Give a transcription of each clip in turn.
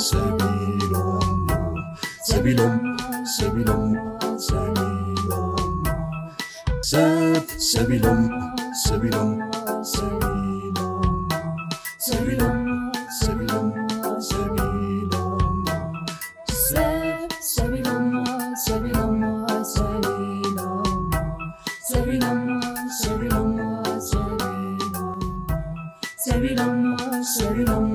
ሰቢሎም ሰቢሎም ሰቢሎም ሰብ ሰቢሎም ሰቢሎም ሰቢሎም ሰቢሎም ሰቢሎም ሰቢሎም ሰብ ሰቢሎም ሰቢሎም ሰቢሎም ሰቢሎም ሰቢሎም ሰቢሎም ሰቢሎም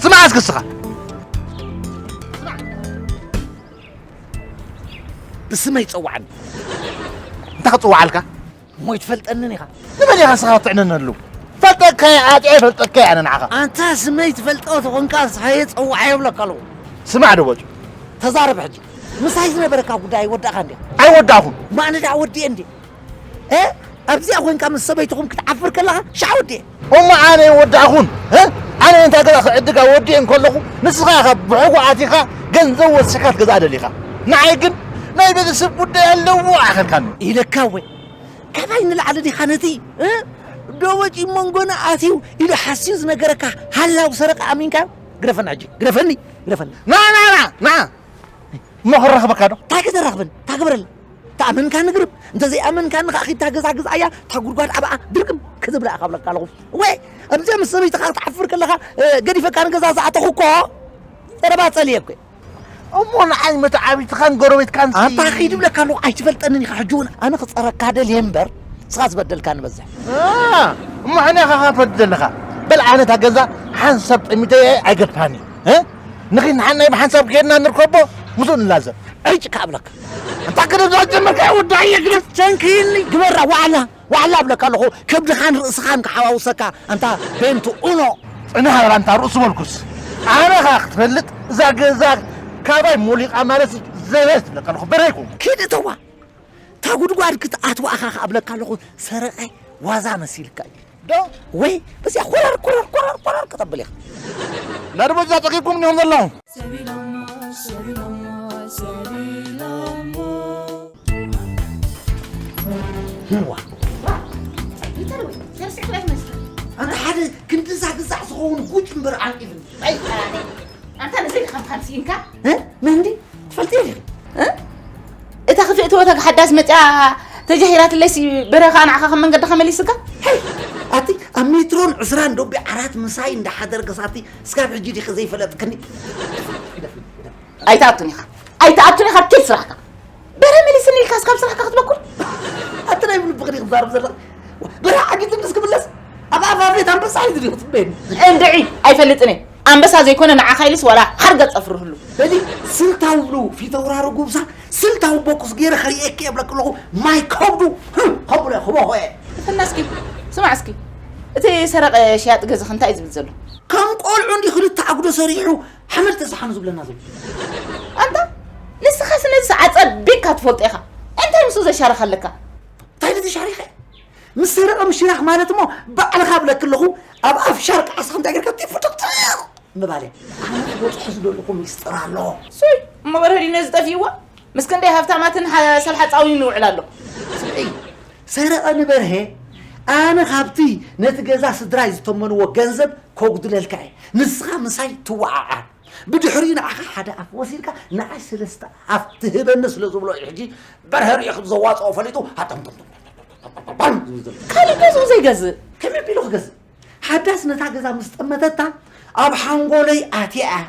ስማዕ እስኪ እስኻ። ብስመይ ጸዋዕኒ። እንታይ ክጽዋዓልካ? እሞ ይትፈልጠንን ኢኻ። ንመን ኢኻ ስኻ ትዕነነሉ? ፈልጠካ እየ፣ ኣጥዕየ ፈልጠካ እየ ኣነ ንዓኻ። ኣንታ ስመይ ትፈልጦ ተኾንካ ስሓየ ጸዋዕ የብለካ ኣለኹ። ስማዕ ዶ በጩ። ተዛረብ ሕጂ። ምሳይ ዝነበረካ ጉዳይ ኣይወዳእካ እንዲ? ኣይወዳእኹን። ማንዳ ወዲኤ እንዲ? እ? ኣብዚኣ ኮንካ ምስ ሰበይትኹም ክትዓፍር ከለኻ ሻዕ ወዲኤ። እሞ ኣነ ወዳእኹን፣ እ? ኣነ እንታ ገዛ ክዕድጋ ወዲኤ እንከለኹ ንስኻ ኢኻ ብሕጉ ኣቲኻ ገንዘብ ወሲኻ ክትገዝኣ ደሊኻ። ንዓይ ግን ናይ ቤተሰብ ጉዳይ ኣለዎ ኣኸልካኒ። ኢለካ ወይ? ካባይ ንላዕሊ ዲኻ ነቲ፣ እ? ዶ ወጪ መንጎና ኣትዩ ኢሉ ሓስዩ ዝነገረካ ሃላው ሰረቐ ኣሚንካ? ግደፈኒ ሕጂ፣ ግደፈኒ፣ ግደፈኒ። ና፣ ና፣ ና፣ ና። እሞ ክረኽበካ ዶ? እንታይ ከተራኽበኒ? እንታይ ግበረላ? ተኣመንካ ንግርም፣ እንተዘይኣመንካ ንኻ ኺድታ ገዛ ግዝኣያ፣ እታ ጉድጓድ ኣብኣ ድርግም ክዝብላ እኻ ብለካ ኣለኹ። ወይ፣ ኣብዚኣ ምስ ሰበይትኻ ክትሓፍር ከለኻ፣ እ፣ ገዲፈካ ንገዛ ዝኣተኹ እኮ፣ ዘረባ ጸልየ እኮ። እሞ ንዓይ መተዓቢትኻን ጎረቤትካን ሲ- ኣንታ ኺድ ብለካ ኣለኹ፣ ኣይትፈልጠንን ኢኻ። ሕጂ እውን ኣነ ክጸረካ ደልየ እምበር፣ ንስኻ ዝበደልካ ንበዝሕ። እ፣ እሞ ሕነ ኢኻ ኸፈድ ዘለኻ። በል ኣነ እታ ገዛ ሓንሳብ ጠሚተየ ኣይገድፋን እየ። እ? ንኺድ ንሓናይ ብሓንሳብ ከይድና ንርከቦ፣ ምስኡ ንላዘብ። ዕጭ ከኣ እብለካ። ኣንታ ክደብዛ ጀመርካ፣ ወዳእየ ግደፍ። ቸንክይኒ ግበራ፣ ዋዕላ፣ ዋዕላ እብለካ ኣለኹ። ከብድኻን ርእስኻን ክሓዋውሰካ፣ ኣንታ ቤንቱ ኡኖ። ጽናሕ በል ኣንታ ርእሱ በልኩስ። ኣነ ኸኣ ክትፈልጥ፣ እዛ ገዛ ካባይ ሞሊቓ ማለት ዘበት እብለካ ኣለኹ። በራይኩ። ኪድ እተዋ። እታ ጉድጓድ ክትኣትዋ ኢኻ ከኣ እብለካ ኣለኹ። ሰረቐ ዋዛ መሲልካ እዩ። ዶ? ወይ በዚኣ ኮራር፣ ኮራር፣ ኮራር፣ ኮራር ከተብል ኢኻ። ናደቦ እዛ ጸቂብኩም እንዲኹም ዘለኹም። ሰቢሎሞ፣ ሰቢሎሞ፣ ሰቢሎሞ። ዋ። ኣንታ ሓደ ክንድዛ ግዛዕ ዝኸውን ጉጭ እምበር ዓንቂፍኒ። ኣይ፣ ኣንታ ነዘይ ድኻም ስኢንካ? እ? መን እንዲ? ትፈልጥዮ ዲኺ? እ? እታ ክፍእቲ ወተግ ሓዳስ መጽያ ተጃሂራትለይሲ በረኻ ንዓኻ ከም መንገድኻ መሊስካ? ሄይ! ኣቲ ኣብ ሜትሮን ዕስራን ዶቢ ዓራት ምሳይ እንዳሓደር ከሳቲ እስካብ ሕጂ ዲኺ ዘይፈለጥክኒ? ኣይትኣቱን ኢኻ። ኣይትኣቱን ኢኻ፣ ኪድ ስራሕካ። በረ መሊስኒ ኢልካ እስካብ ስራሕካ ክትበኩር? ኣቲ ናይ ብልብኺ ዲኺ ትዛረብ ዘለኺ? በረ ዓጊቱ ምስ ክምለስ ኣብ ኣፋፌት ኣንበሳ እዩ ድዩ ክትበየኒ? እንድዒ፣ ኣይፈልጥን እየ። ኣንበሳ ዘይኮነ ንዓኻ ኢልስ ዋላ ሓርገጽ ጸፍሪ ህሉ። በሊ ስልታዊ ብሉ ፊተውራሪ ጉብዛ ስልታዊ ቦክስ ገይረ ከርእየኪ እየ ብለኪ ኣለኹ። ማይ ከብዱ ህም ከብሎ እየ ክበኾ እየ። ፈና እስኪ፣ ስማዕ እስኪ። እቲ ሰረቐ ሽያጥ ገዝኺ እንታይ እዩ ዝብል ዘሎ? ከም ቆልዑ እንዲ ክልተ ኣጉዶ ሰሪሑ ሓመድ ተሰሓኑ ዝብለና ዘሎ። ኣንታ ንስኻስ ነዚ ሰዓት ጸቢቕካ ትፈልጦ ኢኻ። እንታይ ምስኡ ዘሻርኽ ኣለካ? እንታይ ነቲ ሻሪኸ? ምስ ሰረቐ ምሽራኽ ማለት እሞ ባዕልኻ ብለክ ኣለኹ ኣብ ኣፍ ሻርቅ ዓስኻ እንታይ ጌርካ ቲፉ ጥቕጥቕ ምባል እየ። ኣነ ክበጽሖ ዝደለኹ ሚስጥር ኣሎ። ሱይ፣ እሞ በርሀ ድዩ ነዚ ጠፊእዎ? ምስ ክንደይ ሃብታማትን ሓ-፣ ሰልሓጻውን ይውዕል ኣሎ። ስምዒ፣ ሰረቐ ንበርሀ ኣነ ካብቲ ነቲ ገዛ ስድራይ ዝተመንዎ ገንዘብ ከጉድለልካ እየ። ንስኻ ምሳይ ትወዓዓል። ብድሕሪኡ ንዓኻ ሓደ ኣፍ ወሲድካ ንዓይ ሰለስተ ኣፍ ትህበኒ ስለ ዝብሎ እዩ። ሕጂ በርሀ ርእዩ ከም ዘዋጽኦ ፈሊጡ ሃጠምጠምጠም ዝብል ዘሎ። ካልእ ገዝኡ ዘይገዝእ? ከመይ ኣቢሉ ክገዝእ? ሓዳስ ነታ ገዛ ምስ ጠመተታ ኣብ ሓንጎለይ ኣትያ እያ።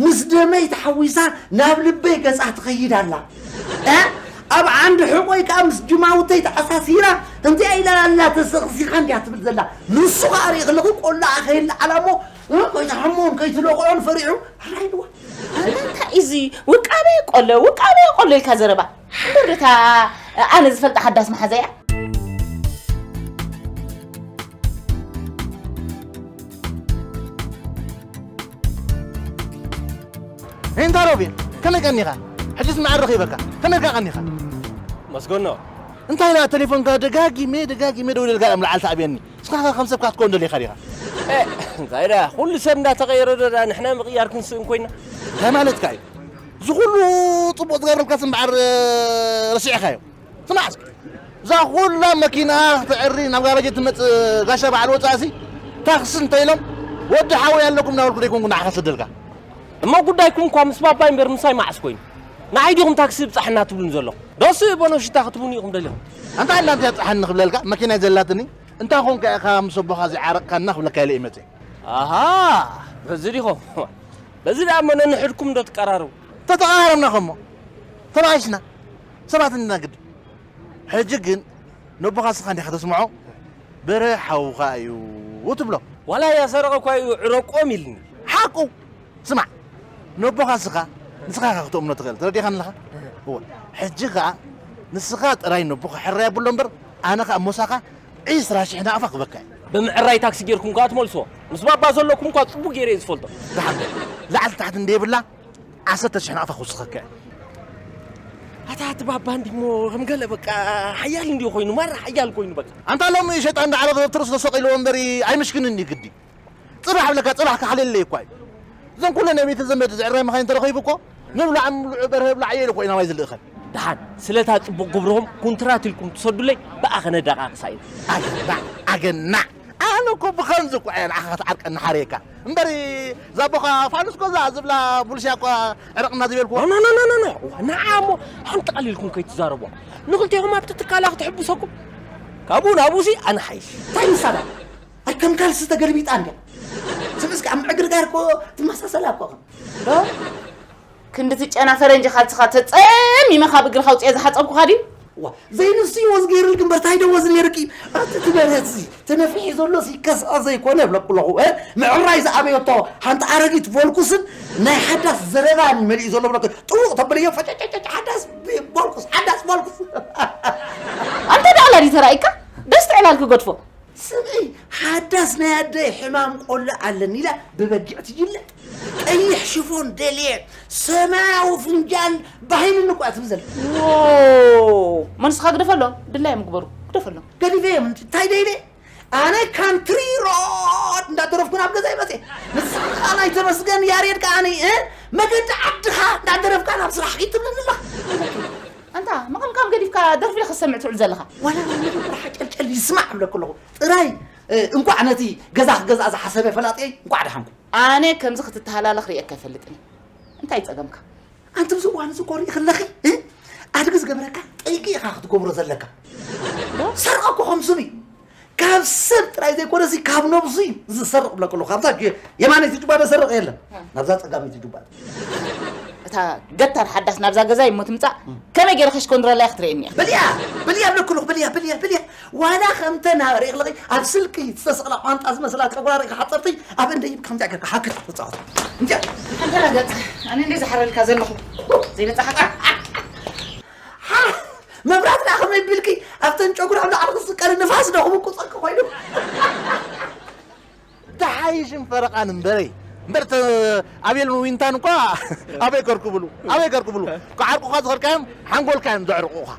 ምስ ደመይ ተሓዊሳ ናብ ልበይ ገጻ ትኸይድ ኣላ። እ? ኣብ ዓንዲ ሕቖይ ከኣ ምስ ጅማውተይ ተኣሳሲራ እንቲኣ ኢላ ኣላ ተሰኽሲኻ እንድያ ትብል ዘላ። ንሱ ከኣ ርኢ ከለኹ ቆላኣ ከይለዓላ እሞ እ፣ ከይትሓሞን ከይትለቕዖን ፈሪሑ ሕራይ ኢልዋ። ኣንታ እንታይ እዚ ውቃበ ቆሎ፣ ውቃበ ቆሎ ኢልካ ዘረባ? እምበር እታ ኣነ ዝፈልጣ ሓዳስ መሓዛያ። እንታይ ሮቤል፣ ከመይ ቀኒኻ? ሕጅስ መዓር ረኺበካ። ከመይ ኢልካ ቀኒኻ? መስገኖ። እንታይ ኢላ ቴሌፎንካ ደጋጊመ ደጋጊመ ደውለልካ እያ ምላዓል ትኣብየኒ። ንስኻ ከም ሰብካ ክትከውን ደሊኻ ዲኻ? እ፣ እንታይ ደኣ፣ ኩሉ ሰብ እንዳተቐየረ ዶ ደኣ ንሕና ምቕያር ክንስእን ኮይና? እንታይ ማለትካ እዩ? እዚ ኩሉ ጽቡቕ ዝገብረልካስ እምበኣር፣ እ፣ ረሲዕካዮ? ስማዕ እስኪ፣ እዛ ኩላ መኪና ክተዕሪ ናብ ጋራጅ ትመጽእ ጋሻ በዓል ወጻእሲ፣ ታክሲ እንተ ኢሎም፣ ወዲ ሓወይ ኣለኩም እናበልኩ ደይኮንኩ ንዓኻ ሰደልካ። እሞ ጉዳይኩም እኳ ምስ ባባይ እምበር ምሳይ መዓስ ኮይኑ? ንዓይ ዲኹም ታክሲ ብጻሕና ትብሉን ዘለኹም? ዶስ ቦኖ ሽታ ክትቡን ኢኹም ደሊኹም? ኣንታ ኣላ እንታይ ኣብጽሓኒ ክብለልካ፣ መኪናይ ዘላትኒ፣ እንታይ ኮንካ ኢኻ ምስ ኣቦኻ ዘይዓረቕካና ክብለካ ኢለ እየ መጽየ። ኣሃ፣ በዚ ዲኹም? በዚ ደኣ እሞ ነንሕድኩም ዶ ትቀራረቡ? ተተቐራረብና ኸሞ፣ ተባኢስና፣ ሰባት እንድና ግዲ። ሕጂ ግን ነቦኻ ንስኻ እንዲኻ ተስምዖ፣ በርሀ ሓውኻ እዩ ትብሎ። ዋላ ያሰረቐ እኳ እዩ ዕረቆም ኢልኒ። ሓቁ። ስማዕ፣ ነቦኻ ንስኻ፣ ንስኻ ኢኻ ክትእምኖ ትኽእል። ተረዲእካኒ ኣለኻ? እወ። ሕጂ ኸኣ ንስኻ ጥራይ ነቦኻ ሕራይ ኣብሎ እምበር፣ ኣነ ኸኣ ሞሳኻ ዒስራ ሽሕ ናቕፋ ክበካ እየ። ብምዕራይ ታክሲ ጌርኩም ከኣ ትመልስዎ። ምስ ባባ ዘለኩም እኳ ጽቡቕ ጌረ እየ ዝፈልጦ። ደሓን በል። ላዕሊ ታሕቲ እንደ የብላ፣ ዓሰርተ ሽሕ ናቕፋ ክውስኸካ እየ። ኣታ እቲ ባባ እንዲሞ ከም ገለ በቃ ሓያል እንዲዮ ኮይኑ፣ ማራ ሓያል ኮይኑ በቃ። ኣንታ ሎሚ ሸይጣን ዳዕሮ ትርሱ ተሰቒልዎ እምበሪ ኣይምሽክንን እዩ ግዲ። ጽባሕ ብለካ ጽባሕ ካሕልለይ እኳ እዩ። እዞም ኩለን ናይ ቤተ ዘመድ ዝዕራይ መኻይን ተረኺቡ እኮ፣ ምብላዕ ምብልዑ በርሀ ብላዕ እየ ኢሉ እኮ እዩ ናባይ ዝልእኸን። ደሓን ስለታ ጽቡቕ ግብርኹም ኩንትራት ኢልኩም ትሰዱለይ ብኣ ከነዳቓቕሳ ኢና። ኣገናዕ፣ ኣገናዕ። ኣነ እኮ ብኸምዚ እኮ እየ ንዓኻ ክትዓርቀኒ ሓርየካ። እምበሪ እዛ ኣቦኻ ፋኑስ እኮ እዛ ዝብላ ቡልሽያ እኳ ዕረቕና ዝበልክዎ። ኖ፣ ኖ፣ ኖ፣ ኖ፣ ኖ። ንዓ እሞ ሓንቲ ቃል ኢልኩም ከይትዛረቡ። ንኽልቴኹም ኣብቲ ትካላ ክትሕብሰኩም። ካብኡ ናብኡሲ ኣነ ሓይሽ። እንታይ ንሳ ደኣ? ኣይ ከም ካልሲ ተገልቢጣ እንድያ። ስም እስኪ ኣብ ምዕግርጋር እኮ ትመሳሰላ እኮ። ዶ? ክንዲ ትጨና ፈረንጂ ካልስኻ ተጸሚመ ካብ እግርኻ ኣውጽኤ ዝሓጸብኩኻ ድዩ? ዋ፣ ዘይንሱ እዩ ወዝ ገይሩልኪ እምበር፣ ታይ ዶ ወዝ ነይሩኪ? ኣቲ እቲ በርሀት እዚ ተነፊሑ ዘሎ ሲ ከስኣ ዘይኮነ እብለኩ ኣለኹ፣ እ? ምዕራይ ዝኣበየቶ ሓንቲ ኣረጊት ቮልኩስን ናይ ሓዳስ ዘረባን መሊኡ ዘሎ ብለኩ። ጥውቕ ተብልዮ ፈጨጨጨጭ፣ ሓዳስ ቢ-፣ ቮልኩስ፣ ሓዳስ ቮልኩስ። ኣንተ ደኣ ኣላ ድዩ ተራእይካ? ደስ ትዕላል ክገድፎ። ስምዒ፣ ሓዳስ ናይ ኣደይ ሕማም ቆልዕ ኣለኒ ኢላ ብበጊዕ ትጅለ። ቀይሕ ሽፎን ደልየ፣ ሰማያዊ ፍንጃል ባሂንኒ እኮ እያ ትብል ዘላ። ዎ፣ መንስኻ ግደፈሎም፣ ድላዮም ግበሩ፣ ግደፈሎም። ገዲፈዮም፣ እንታይ ደይለ? ኣነ ካንትሪ ሮድ እንዳደረፍኩ ናብ ገዛይ መፅየ። ንስኻ ናይ ተመስገን ያሬድ ከኣኒ፣ እ? መገዲ ዓድኻ እንዳደረፍካ ናብ ስራሕ ኪድ ትብለኒ ኣለኻ። ኣንታ፣ ምቕምቃም ገዲፍካ ደርፊ ዶ ክትሰምዕ ትውዕል ዘለኻ? ዋላ ናይ መደበር ሓጨልጨል ይስማዕ እብለኩ ኣለኹ። ጥራይ፣ እ፣ እንቋዕ ነቲ ገዛ ክገዝኣ ዝሓሰበ ፈላጥየይ እንቋዕ ደሓንኩ። ኣነ ከምዚ ክትተሃላለኽ ርእየካ ኣይፈልጥን እየ። እንታይ ጸገምካ? ኣንቲ ኣብዚ እዋን እዚ እኮ ሪኢ ከለኺ፣ እ፣ ኣድጊ ዝገበረካ ጠይቂ ኢኻ ክትገብሮ ዘለካ። ዶ? ሰርቂ እኮ ከም ስም እዩ። ካብ ሰብ ጥራይ ዘይኮነሲ ካብ ነብሱ እዩ ዝሰርቕ እብለኩ ኣለኹ። ካብዛ ጀ-፣ የማነይቲ ጁባ ዘሰርቕ የለን። እ። ናብዛ ጸጋመይቲ ጁባ። እታ ገታር ሓዳስ ናብዛ ገዛ እሞ ትምጻእ፣ ከመይ ገይረ ከሽኮንድረላ እያ ክትርእየኒ እያ። በልያ፣ በልያ እብለኩ ኣለኹ፣ በልያ፣ በልያ፣ በልያ። ዋላ ከምተን ሪእኽለኺ ኣብ ስልኪ ዝተሰቕላ ቋንጣ ዝመስላ ጨጉራ ርኢኻ ሓፀርቲ ኣብ እንደ ይብ ከምዚኣ ጌርካ ሓክት ትፃወት። እንዚኣ። ኣንተ ረገጥ፣ ኣነ እንደ ዝሓረልካ ዘለኹ ዘይበጻሕካ። ሓ፣ መብራት ደኣ ከመይ ቢልኪ ኣብተን ጨጉራ ኣብ ላዕሊ ክስቀል ንፋስ ዶ ክምቁፀኪ ኮይኑ? ተሓይሽን ፈረቓን እምበረይ። እምበር ተ-፣ ኣቤል ዊንታን እኳ ኣበይ ከርክብሉ፣ ኣበይ ከርክብሉ። ክዓርቁኻ ዝኸድካዮም ሓንጎልካ እዮም ዘዕርቑኻ።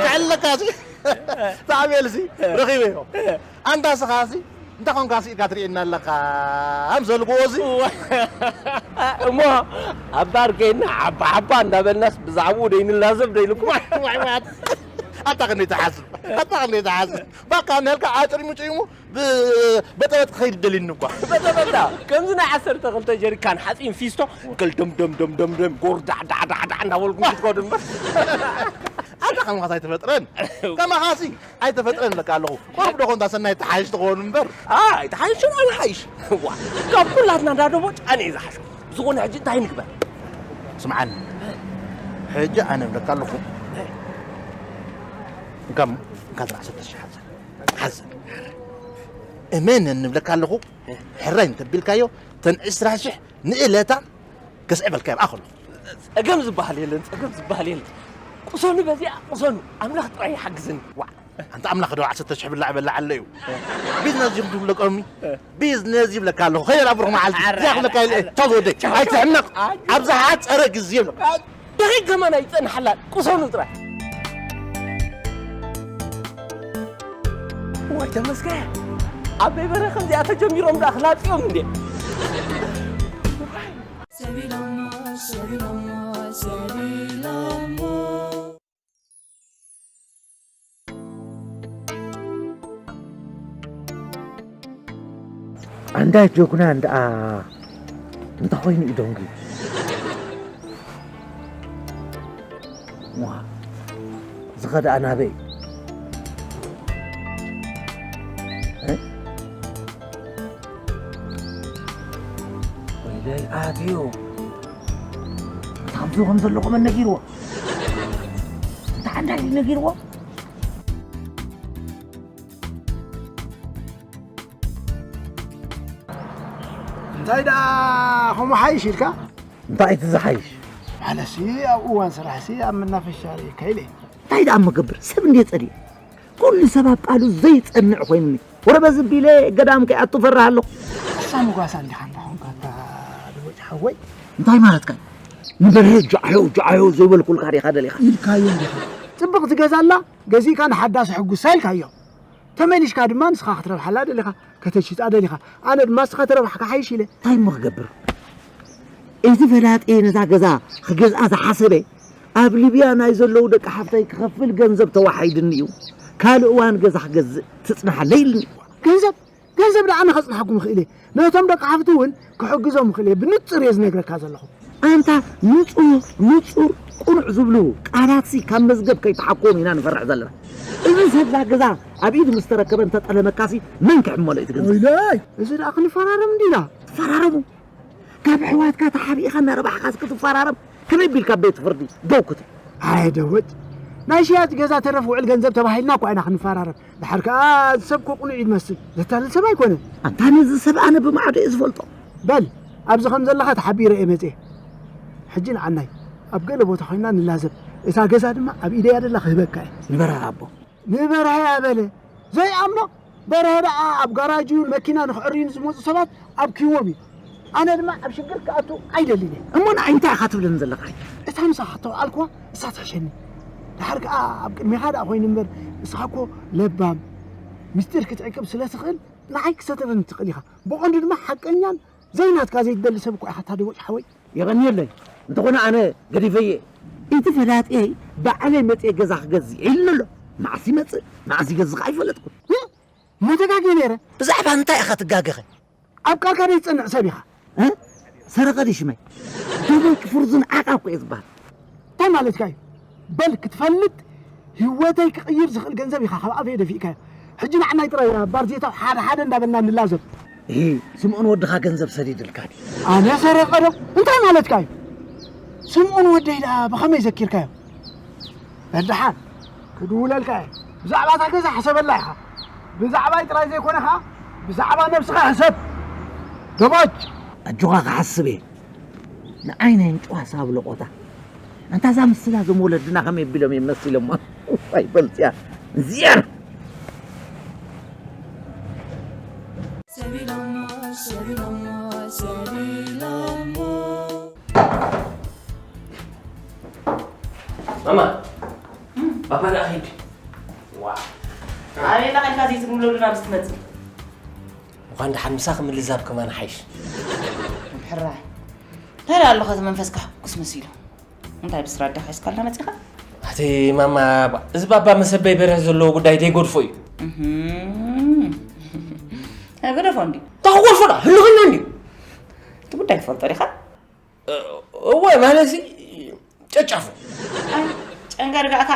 ክዕለካ ሲ፣ ተኣቤል ሲ፣ ረኺበዮ። ኣንታ ስኻ ሲ፣ እንታይ ኾንካ ስኢልካ ትርእየና ኣለኻ? ኣምሰልክዎ ሲ። እሞ ኣብ ባር ከይድና ሓባ ሓባ እንዳበልናስ ብዛዕባኡ ደይንላዘብ ደይልኩም። ዋይ፣ ዋይ፣ ዋይ። ኣታ ክንደይ ትሓስብ፣ ኣታ ክንደይ ትሓስብ። ባካ እናልካ ኣጭሪሙ ጭሪሙ ብ-፣ በጠበጥ ክኸይድ ደልኒ እኳ። በጠበጣ፣ ከምዚ ናይ ዓሰርተ ክልተ ጀሪካን ሓፂን ፊስቶ፣ ገል ደም ደም ደም ደም ደም፣ ጎር ዳዕ ዳዕ ዳዕ ዳዕ እንዳበልኩም ክትከዱ እምበር። ኣታ ከምኻስ ኣይተፈጥረን። ከማኻሲ ኣይተፈጥረን እብለካ ኣለኹ። ቁሩብ ዶ ኮንታ ሰናይ ተሓይሽ ትኸውን እምበር። ኣይ፣ ተሓይሽ፣ ኣይ፣ ሓይሽ። ዋ፣ ካብ ኩላትና እንዳደቦጭ ኣነ እየ ዝሓሾ። ብዝኾነ ሕጂ እንታይ ንግበር? ስምዓኒ። ሕጂ ኣነ እብለካ ኣለኹ። እንካ፣ እንካ እተን ዓሰርተ ሽሕ ሓዘ። ሓዘ። እመነኒ እብለካ ኣለኹ። ሕራይ እንተቢልካዮ፣ ተን ዕስራ ሽሕ ንእለታ ከስዕበልካ ይብኣ ከሎ። ጸገም ዝበሃል የለን፣ ጸገም ዝበሃል የለን። ቅሰኑ በዚኣ፣ ቅሰኑ። ኣምላኽ ጥራይ ይሓግዘኒ። ዋዕ። ኣንታ ኣምላኽ ዶ ዓሰርተ ሽሕ ብላዕ በላዕ ኣሎ እዩ። ቢዝነስ እዩ ትብሎ ቀሚ። ቢዝነስ ይብለካ ኣለኹ። ከይራ ብሩኽ መዓልቲ። ኣረ፣ እዚኣ ክብለካ ኣረ፣ ኢለ። ኣረ። ቻው ወደይ። ቻው፣ ቻው። ኣይትሕመቕ። ኣይ። ኣብ ዝሓጸረ ግዜ ይብለካ። ደቂቕ ከማን ኣይጸንሓላን። ቅሰኑ ጥራይ። ወይ ተመስገን። ኣበይ በረ ከምዚኣ ተጀሚሮም ደኣ ክላጽዮም እንዴ? ሰቢሎሞ፣ ሰቢሎሞ፣ ሰቢሎሞ። ኣንዳ ጆግና እንዳ እንታይ ኮይኑ እዩ ደንጉዩ? ዋ፣ ዝኸደ ኣናበይ? እ? ወይለይ ኣትዩ። እታ ኣብዚ ከም ዘለኹ መን ነጊርዎ? እታ ሓንዳ እዩ ነጊርዎ? እንታይ ደኣ ከምኡ ሓይሽ ኢልካ? እንታይ እቲ ዝሓይሽ? ማለትሲ ኣብ እዋን ስራሕሲ ኣብ መናፈሻ ርእየካ ኢለ። እንታይ ደኣ መገብር? ሰብ እንድየ ጸሊእ። ኩሉ ሰብ ኣብ ቃሉ ዘይጸንዕ ኮይኑኒ። ወረ በዚ ቢለ ገዳም ከይኣቱ ፈርህ ኣለኹ። ሓሳም ጓሳ እንዲኻ እንዳ ኾንካ እታ ደቦጭ ሓወይ። እንታይ ማለትካ እዩ? ንበርሀ ጃዕዮ ጃዕዮ ዘይበልኩልካ ዲኻ ደሊኻ? ኢልካዮ እንዲኻ። ጽብቕቲ ገዛ ኣላ፣ ገዚእካ ንሓዳስ ሕጉሳ ኢልካዮ። ተመሊሽካ ድማ ንስኻ ክትረብሓላ ደሊኻ፣ ከተሽጣ ደሊኻ። ኣነ ድማ ንስኻ ተረባሕካ ሓይሽ ኢለ። እንታይ እሞ ክገብር? እቲ ፈላጤ ነዛ ገዛ ክገዝኣ ዝሓሰበ፣ ኣብ ሊብያ ናይ ዘለዉ ደቂ ሓፍተይ ክኸፍል ገንዘብ ተዋሓይድኒ እዩ። ካልእ እዋን ገዛ ክገዝእ ትጽንሓለይ ኢልኒ። ገንዘብ? ገንዘብ ደኣ ኣነ ከጽንሓኩም እኽእል እየ። ነቶም ደቂ ሓፍቲ እውን ክሕግዞም እኽእል እየ። ብንጹር እየ ዝነግረካ ዘለኹ። ኣንታ ንጹህ፣ ንጹር፣ ቅኑዕ ዝብሉ ቃላትሲ ካብ መዝገብ ከይተሓኮም ኢና ንፈርሕ ዘለና። እዚ ሰብዛ ገዛ ኣብ ኢድ ምስ ተረከበ እንተጠለመካሲ መን ክሕመሎ እዩ እቲ ገንዘብ? ወይለይ! እዚ ደኣ ክንፈራረም እንዲና። ትፈራረሙ? ካብ ኣሕዋትካ ተሓቢእኻ እናረባሕካስ ክትፈራረም? ከመይ ቢልካ ቤት ፍርዲ ደው ክትብል? ኣየ ደወጭ! ናይ ሽያጥ ገዛ ተረፍ ውዕል ገንዘብ ተባሂልና እኳ ኢና ክንፈራረም። ድሓር ከኣ እዚ ሰብ እኮ ቅኑዕ እዩ ዝመስል። ዘታልል ሰብ ኣይኮነን። ኣንታ ነዚ ሰብ ኣነ ብማዕዶ እየ ዝፈልጦ። በል፣ ኣብዚ ከም ዘለኻ ተሓቢረ እየ መጽየ። ሕጂ ንዓናይ ኣብ ገለ ቦታ ኮይንና ንላዘብ። እታ ገዛ ድማ ኣብ ኢደያ ደላ ክህበካ እየ። ንበርሀ ኣቦ። ንበርሀ ኣበለ። ዘይኣምኖ በርሀ ደኣ ኣብ ጋራጅ እዩ መኪና ንኽዕርዩ ንዝመጹ ሰባት ኣብኪዎም እዩ። ኣነ ድማ ኣብ ሽግር ክኣቱ ኣይደልን እየ። እሞ ንዓይ እንታይ ኢኻ ትብለኒ ዘለኻ? እታ ምሳኻ እተውዓልኩዋ እሳ ትሕሸኒ። ድሓር ከኣ ኣብ ቅድሜኻ ደኣ ኮይኑ እምበር፣ ንስኻ እኮ ለባም፣ ምስጢር ክትዕቅብ ስለ ትኽእል ንዓይ ክሰተረኒ ትኽእል ኢኻ። ብቐንዱ ድማ ሓቀኛን ዘይናትካ ዘይትደሊ ሰብ እኮ ኢኻ እታ ደቦጭ ሓወይ። የቐንየለይ። እንተኾነ ኣነ ገዲፈየ። እቲ ፈላጥየይ ባዕለይ መጽየ ገዛ ክገዝእ ኢሉኒ ኣሎ። መዓስ ይመጽእ፣ መዓስ ይገዝእ ከኣ ኣይፈለጥኩን። እ? መተጋግየ ነይረ። ብዛዕባ እንታይ ኢኻ ትጋገኸ? ኣብ ቃልካ ዘይትጸንዕ ሰብ ኢኻ። እ? ሰረቐ ድዩ ሽመይ? ደቦጭ ፍርዙን ዓቃብ እኮ እየ ዝበሃል። እንታይ ማለትካ እዩ? በል ክትፈልጥ ህይወተይ ክቕይር ዝኽእል ገንዘብ ኢኻ ካብ ኣፈይ ደፊእካዮ። ሕጂ ንዓናይ ጥራይ ባርዜታው ሓደ ሓደ እንዳበልና ንላዘብ። እሂ፣ ስምኦን ወድኻ ገንዘብ ሰዲድልካ ድዩ? ኣነ ሰረቐ ዶ? እንታይ ማለትካ እዩ? ስምኦን ወደይ ደኣ ብኸመይ ዘኪርካዮ? በል ደሓን ክድውለልካ እየ። ብዛዕባ እታ ገዛ ሕሰበላ ኢኻ። ብዛዕባይ ጥራይ ዘይኮነ ኸኣ ብዛዕባ ነብስኻ ሕሰብ። ደቦጭ! ኣጆኻ ክሓስብ እየ። ንዓይ ናይ ኣንጭዋ ሳብ ለቖታ። ኣንታ እዛ ምስላ እዞም ወለድና ከመይ ኣቢሎም እዮም መሲሎማ። ዋይ በልጽያ። እዚኣ። ሰቢሎሞ፣ ሰቢሎሞ፣ ሰቢሎሞ። ማማ፣ ባባ ደኣ ኺድ። ዋ። ኣበይ ኣለኻ ኢልካ ዘይትብለሉ ናብ ዝትመጽእ? እንኳን ደሓን ምሳኺ ምልዛብ ከማን ሓይሽ። ሕራይ። እንታይ ደኣ ኣለኻ እቲ መንፈስካ ሕጉስ መሲሉ? እንታይ ብስራት ዶ ሒዝካልና መጺኻ? ኣቲ ማማ፣ እዚ ባባ መሰበይ በርሀ ዘለዎ ጉዳይ ደይገድፎ እዩ። እህም። ኣይገደፎ እንዲ? እንታይ ክጎድፎ ደኣ? ህልኽና እንዲ? እቲ ጉዳይ ትፈልጦ ዲኻ? እ-፣ እወ፣ ማለትሲ ጨጫፉ። ኣይ፣ ጨንገርጋእካ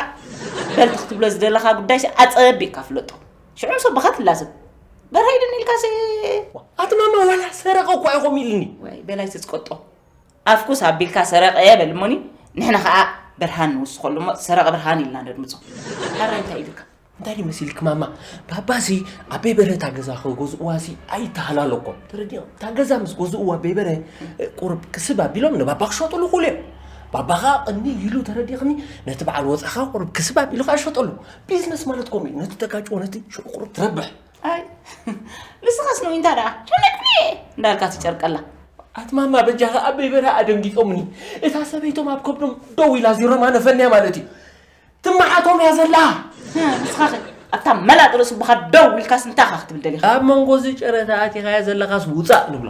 በልቲ ክትብሎ ዝደለኻ ጉዳይሲ ኣጸቢቕካ ፍለጦ። ሽዑ ምስ ኣቦኻ ትላዘብ። በርሀ ኢሉኒ ኢልካሲ። ኣቲ ማማ፣ ዋላ ሰረቐ እኳ ኢኹም ኢሉኒ። ወይ፣ በላይ ትጽቀጦ። ኣፍኩስ ኣቢልካ ሰረቐ በል እሞኒ፣ ንሕና ኸኣ ብርሃን ንውስኸሉ እሞ ሰረቐ ብርሃን ኢልና ነድምጾ። ሕራይ እንታይ ኢሉካ? እንታይ ድዩ መሲልኪ ማማ? ባባሲ ኣበይ በርሀ እታ ገዛ ክገዝእዋሲ ኣይተሃላለኮን። ተረዲኦም። እታ ገዛ ምስ ገዝእዋ ኣበይ በርሀ፣ ቁሩብ ክስብ ኣቢሎም ንባባ ክሸጥሉ ይኽእሉ እዮም። ባባኻ ቅኒ ኢሉ ተረዲኽኒ፣ ነቲ በዓል ወፃኻ ቁሩብ ክስብ ኣቢሉ ከዓ ሸጠሉ። ቢዝነስ ማለት ከምኡ እዩ። ነቲ ተጋጭዎ ነቲ ሽዑ ቁሩብ ትረብሕ። ኣይ ንስኻስ ንኡይንታ ደኣ ሸነቅኒ እንዳልካ ትጨርቀላ። ኣትማማ በጃኻ ኣበይ በዳ ኣደንጊጾምኒ። እታ ሰበይቶም ኣብ ከብዶም ደው ኢላ ዚሮማ ነፈንያ ማለት እዩ። ትመዓቶም እያ ዘላ። ንስኻ ኸ ኣብታ መላጥ ርእሲ ኣቦኻ ደው ኢልካስ እንታይ ኢኻ ክትብል ደሊኻ? ኣብ መንጎ እዚ ጨረታ ኣቲኻያ ዘለኻስ ውጻእ ንብሎ።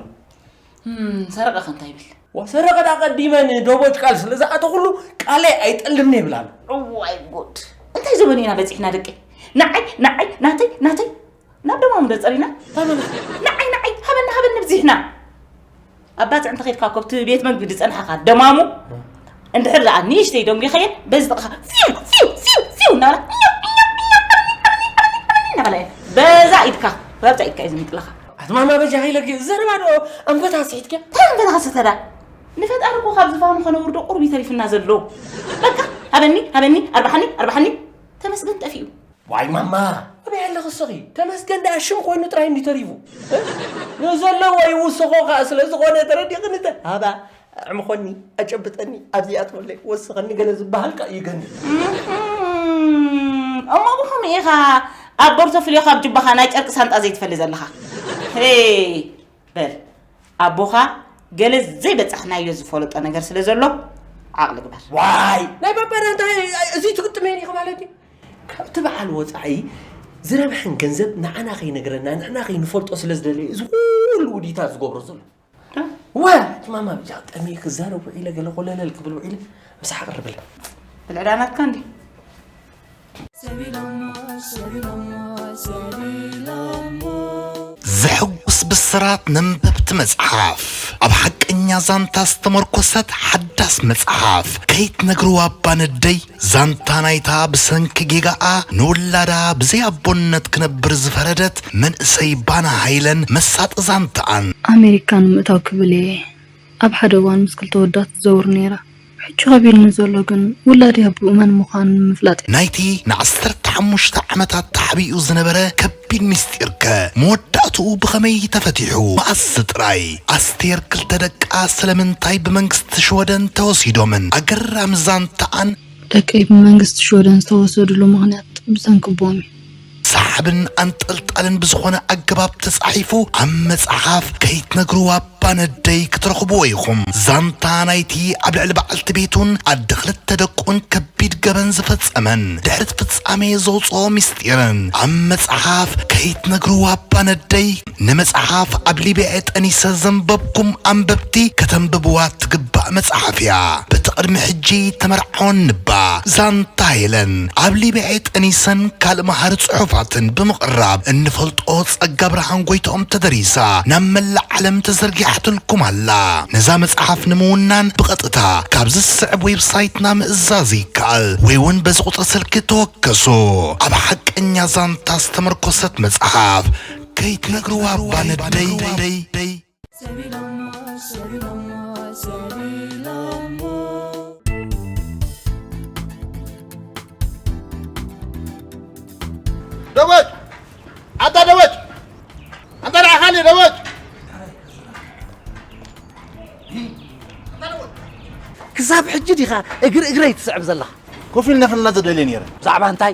እም፣ ሰረቐ ኸ እንታይ ይብል? ዋ ሰረቐ ደኣ ቀዲመ ንደቦጭ ቃል ስለ ዝኣተኹሉ ቃለይ ኣይጠልምን ይብል ኣሎ። እዋይ ጉድ! እንታይ ዘበን ኢና በጺሕና ደቂ? ንዓይ ንዓይ ናተይ ናተይ ናብ ደማሙ ዶ ጸሪና? ንዓይ ንዓይ ሃበኒ ሃበኒ ብዚሕና። ኣብ ባጽዕ እንተኸድካ እኮ ኣብቲ ቤት መግቢ ዝጸንሓኻ ደማሙ እንድሕር ደኣ ንእሽተይ ደንጒኸየ በዚ ጥቕኻ ፊው ፊው ፊው ፊው እናበላ እኛው እኛው እኛው እርኒ እርኒ እርኒ እርኒ እናበላ እየን በዛ ኢድካ ብኣብዛ ኢድካ እዩ ዝምጥለኻ። ኣትማማ በጃኺ ኢለኪ ዘረባ ዶ ኣንፈት ሃስሒትኪ? እንታይ ኣንፈት ሃሰተ ደኣ? ንፈጣሪ እኮ ካብ ዝፋኑ ከነውርዶ ቁሩብ እዩ ተሪፍና ዘሎ። በቃ ሃበኒ ሃበኒ ኣርብሓኒ ኣርብሓኒ ተመስገን ጠፊኡ። ዋይ ማማ ኣበይ ኣለኺ እስኺ? ተመስገን ደኣ ሽም ኮይኑ ጥራይ እንድዩ ተሪፉ። ንዘለዎ ይውስኾ ከኣ ስለ ዝኾነ ተረዲእኽኒ ተ ሃባ ኣዕምኾኒ ኣጨብጠኒ ኣብዚኣ ትበለይ ወስኸኒ ገለ ዝበሃል ከኣ እዩ ገኒ። እም፣ እሞ ብኸመይ ኢኻ ኣብ ቦርቶፍልዮኻ ኣብ ጁባኻ ናይ ጨርቂ ሳንጣ ዘይትፈሊ ዘለኻ? ሄይ በል ኣቦኻ ገለ ዘይበጻሕናዮ ዝፈለጦ ነገር ስለ ዘሎ ዓቕሊ ግበር። ዋይ ናይ ባባና እንታይ እዚ ትግጥመኒ ኢኺ ማለት እዩ? ካብቲ በዓል ወፃኢ ዝረብሐን ገንዘብ ንዓና ከይነግረና ንሕና ከይንፈልጦ ስለ ዝደለየ እዚ ኩሉ ውዲታት ዝገብሮ ዘሎ። ወ ማማ ብጃ ጠሚ ክዛረብ ውዒለ ገለ ኮለለል ክብል ውዒለ ምሳሕ ቅርብለ። ብልዕዳ ናትካ እንዲ ዘሐጉስ ብስራት ነንበብቲ መጽሓፍ ኣብ ሓቀኛ ዛንታ ዝተመርኮሰት ሓዳስ መጽሓፍ ከይትነግርዋ እባ ነደይ ዛንታ ናይታ ብሰንኪ ጌጋኣ ንውላዳ ብዘይ ኣቦነት ክነብር ዝፈረደት መንእሰይ ባና ሃይለን መሳጢ ዛንታኣን። ኣሜሪካ ንምእታው ክብል እየ ኣብ ሓደ እዋን ምስ ክልተ ወዳት ትዘውር ነይራ። ሕጂ ከቢድኒ ዘሎ ግን ውላደይ ኣቦኡ መን ምዃኑ ንምፍላጥ እዩ። ናይቲ ንዓሰርተ ሓሙሽተ ዓመታት ተሓቢኡ ዝነበረ ከቢድ ምስጢርከ መወዳእትኡ ብኸመይ ተፈቲሑ? መኣስ ጥራይ? ኣስቴር ክልተ ደቃ ስለምንታይ ብመንግስቲ ሽወደን ተወሲዶምን? ኣገራሚ ዛንታኣን ደቀይ ብመንግስቲ ሽወደን ዝተወሰድሉ ምኽንያት ብሰንኪ ኣቦኦም እዩ። ሰሓብን ኣንጠልጣልን ብዝኾነ ኣገባብ ተጻሒፉ ኣብ መጽሓፍ ከይትነግርዋ እባ ነደይ ክትረኽብዎ ኢኹም። ዛንታ ናይቲ ኣብ ልዕሊ በዓልቲ ቤቱን ኣደ ክልተ ደቁን ከቢድ ገበን ዝፈጸመን ድሕሪ እቲ ፍጻሜ ዘውጽኦ ምስጢርን ኣብ መጽሓፍ ከይትነግርዋ እባ ነደይ ንመጽሓፍ ኣብ ሊብያ ጠኒሰ ዘንበብኩም ኣንበብቲ ከተንብብዋ ትግባእ መጽሓፍ እያ። በቲ ቅድሚ ሕጂ ተመርዓወን ንባ ዛንታ ሄለን ኣብ ሊብያ ጠኒሰን ካልእ መሃሪ ጽሑፋትን ብምቕራብ እንፈልጦ ጸጋ ብርሃን ጎይትኦም ተደሪሳ ናብ መላእ ዓለም ተዘርጊሓትልኩም ኣላ። ነዛ መጽሓፍ ንምውናን ብቐጥታ ካብዚ ዝስዕብ ዌብሳይትና ምእዛዝ ይከኣል ወይ እውን በዚ ቁጽሪ ስልኪ ተወከሱ። ኣብ ሓቀኛ ዛንታ ዝተመርኮሰት መጽሓፍ ከይትነግርዋ እባ ነደይ። ደቦጭ ኣታ ደቦጭ ኣንታ ንዓኻኒ ደቦጭ ክሳብ ሕጂ ዲኻ እግሪ እግረይ ትስዕብ ዘለኻ? ኮፍ ኢልና ክንላዘብ ደልየ ነይረ። ብዛዕባ እንታይ?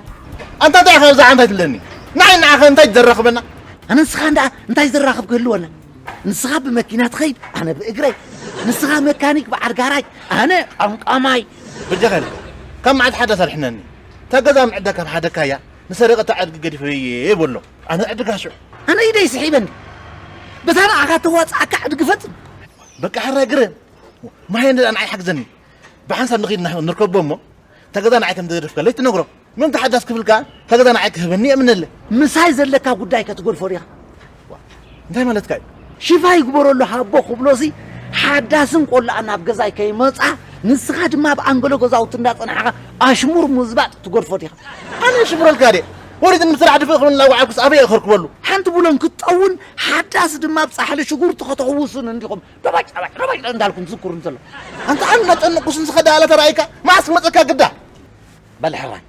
ኣንታ እንታይ ኢኻ ብዛዕባ እንታይ ትብለኒ? ንዓይ ንዓኻ እንታይ ዘራኽበና? ኣነ ንስኻ እንዳ እንታይ ዘራኽብ ክህልወና? ንስኻ ብመኪና ትኸይድ፣ ኣነ ብእግረይ። ንስኻ መካኒክ በዓል ጋራጅ፣ ኣነ ቀምቃማይ። በጃኻ ኢልካ ካብ መዓት ሓደ ኣሳርሕነኒ። እታ ገዛ ምዕዳ ካብ ሓደካያ ንሰረቐታ ዕድጊ ገዲፈ እየ በሎ። ኣነ ዕድጋ ሽዑ። ኣነ ኢደይ ስሒበኒ። በታ ንዓኻ ተዋፅኣካ ዕድጊ ፈፅም። በቃ ሕራይ ግረ። ማየ ንዳ ንዓይ ሓግዘኒ። ብሓንሳብ ንኺድ ንርኮቦ እሞ እታ ገዛ ንዓይ ከም ዝገደፍካለይ ትነግሮ። ምእንቲ ሓዳስ ክፍልካ እታ ገዛ ንዓይ ክህበኒ የእምነለ። ምሳይ ዘለካ ጉዳይ ከትገድፎ ዲኻ? እንታይ ማለትካ እዩ? ሽፋ ይግበረሉ ሃቦ ክብሎሲ ሓዳስን ቆላኣ ናብ ገዛይ ከይመፃ ንስኻ ድማ ኣብ ኣንገሎ ገዛውቲ እንዳፀናሕኻ ኣሽሙር ምዝባጥ ትገድፎ ዲኻ? ኣነ ሽሙረልካ ድየ? ወሪድ ንምስራሕ ድፍእ ክብል እናወዓልኩስ ኣበይ እየ ከርክበሉ? ሓንቲ ቡለን ክትጠውን ሓዳስ ድማ ኣብ ፃሕሊ ሽጉርቲ ከተሕውሱን እንዲኹም ዶባጭ ዶባጭ ዶባጭ እንዳልኩም ትዝክሩ እንተሎ ኣንታ ኣነ እናጨነቅኩስ ንስኻ ደኣ ተራእይካ መዓስ ክመፀካ ግዳ? በል ሕራይ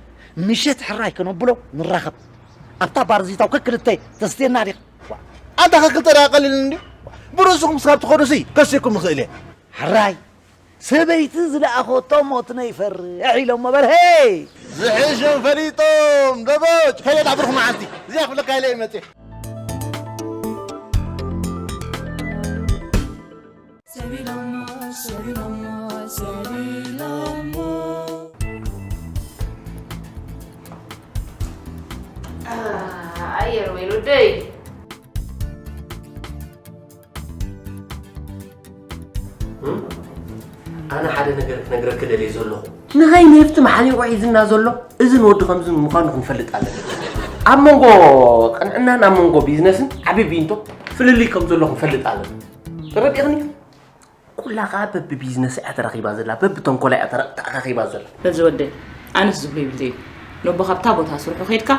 ምሸት ሕራይ ከነብሎ ንራኸብ ኣብታ ባርዚታው ከክልተ ተስትየና ዲኻ? ኣንታ ከክልተ ደኣ ቀሊል እንድዩ ብርእስኹም ስኻብ ትኸዱሲ ከስየኩም እኽእል እየ። ሕራይ ሰበይቲ ዝለኣኸቶ ሞት ነይፈርሕ ኢሎሞ በርሄ። ዝሕሾም ፈሊጦም ደቦች ከይደ ዳብርኹ መዓልቲ እዚኣ ክብለካ ኢለ እየ መፅእ። ሰቢሎሞ፣ ሰቢሎሞ፣ ሰቢሎሞ። ኣየር ወይ ወደይ። ኣነ ሓደ ነገር ክነግረኪ ደልየ ዘለኹ። ንኸይ ኔፍቲ መሓሊቑ ሒዝና ዘሎ እዚ ንወዲ ከምዚ ምዃኑ ክንፈልጥ ኣለና። ኣብ መንጎ ቅንዕናን ኣብ መንጎ ቢዝነስን ዓቢ ቢንቶ ፍልልይ ከም ዘሎ ክንፈልጥ ኣለና። ተረዲእኽኒ? ኩላ ኸኣ በብቢዝነስ እያ ተረኺባ ዘላ፣ በብተንኮላ እያ ተረ-፣ ተኣኻኺባ ዘላ። በዚ ወደይ፣ ኣነስ ዝብሎ ይብልኒ እዩ። ነቦ ካብታ ቦታ ስርሑ ከይድካ፣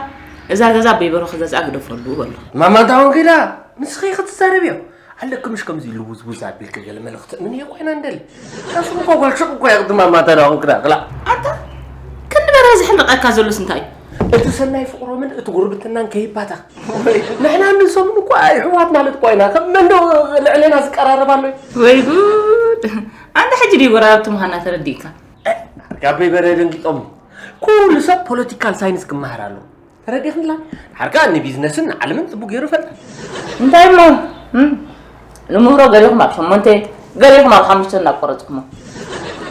እዛ ገዛ ኣቦይ በሮ ክገዝኣ ግደፈሉ በሎ። ማማ እንታይ ኾንኪ ኢላ? ንስኺ ክትዛረብዮ ኣለኪ፣ ምሽ ከምዚ ልውዝውዝ ኣቢልኪ ገለ መልእኽቲ እምንዮ ኮይና እንደሊ። ካስም እኮ ጓል ሹቕ እኮ እያ ቅድም ማማ እንታይ ዳ ኾንኪ ዳ፣ ክላ። ኣታ፣ ክንዲ በራ ዝሕንቐካ ዘሎስ እንታይ እዩ? እቲ ሰናይ ፍቕሮምን እቲ ጉርብትናን ከይባታ። ንሕና ንሶምን እኮ ኣሕዋት ማለት እኮ ኢና። ከም መን ዶ ልዕሌና ዝቀራረብ ኣሎ? ወይ ጉድ! ኣንታ ሕጂ ድዩ ጎረባብቲ ምዃንና ተረዲእካ? እ፣ ጋበይ በረ ደንጊጦም። ኩሉ ሰብ ፖለቲካል ሳይንስ ክመሃር ኣሎ። ተረዲእክንላ? ሓርካ ንቢዝነስን ንዓለምን ጽቡቅ ገይሩ ይፈልጣ። እንታይ እሞ? እም? ንምህሮ ገሊኹም ኣብ ሸሞንተ፣ ገሊኹም ኣብ ሓሙሽተ እናቆረጽኩሞ።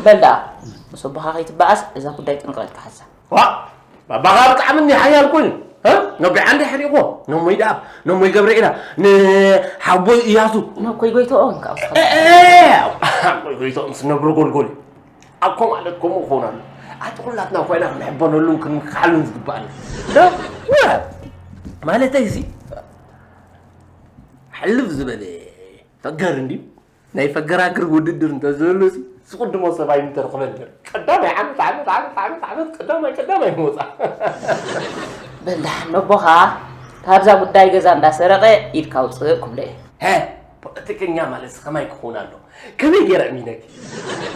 በል ደኣ፣ ምስ ኣቦኻ ከይትበኣስ እዛ ጉዳይ ጥንቅቕ ኢልካ ሓዛ። ዋ! ባባኻ ብጣዕሚ እኒ ሓያል ኮይኑ፣ እ? ነቦይ ዓንደ ሕሪቑዎ፣ ነሞይ ደኣብ፣ ነሞይ ገብረኤላ፣ ንሓቦይ እያሱ። ነኮይ ጎይቶኦም ከኣ ውስኻ። እ፣ እ፣ እ፣ ሓቦይ ጎይቶኦም ስነብሩ ጎልጎል። ኣኮ ማለት ከምኡ ክኸውን ኣሎ። ኣቲ ኩላትና ኮይና ክንሕበነሉን ክንምክሓሉን ዝግባኣና። ዶ? ወ-፣ ማለተይ እዚ ሕልፍ ዝበለ ፈገር እንድዩ። ናይ ፈገራግር ውድድር እንተዝህሉ ሲ፣ ዝቕድሞ ሰብ ኣይምተረኽበን ነይሩ። ቀዳማይ ዓመት፣ ዓመት፣ ዓመት፣ ዓመት፣ ዓመት፣ ቀዳማይ፣ ቀዳማይ ምወጻ። በል ደሓን ነቦኻ ካብዛ ጉዳይ ገዛ እንዳሰረቐ ኢድካ ውፅእ ክብሎ እየ። ሀ፣ ፖለቲከኛ ማለት ከማይ ክኸውን ኣሎ። ከመይ ገይረ እሚነኪ?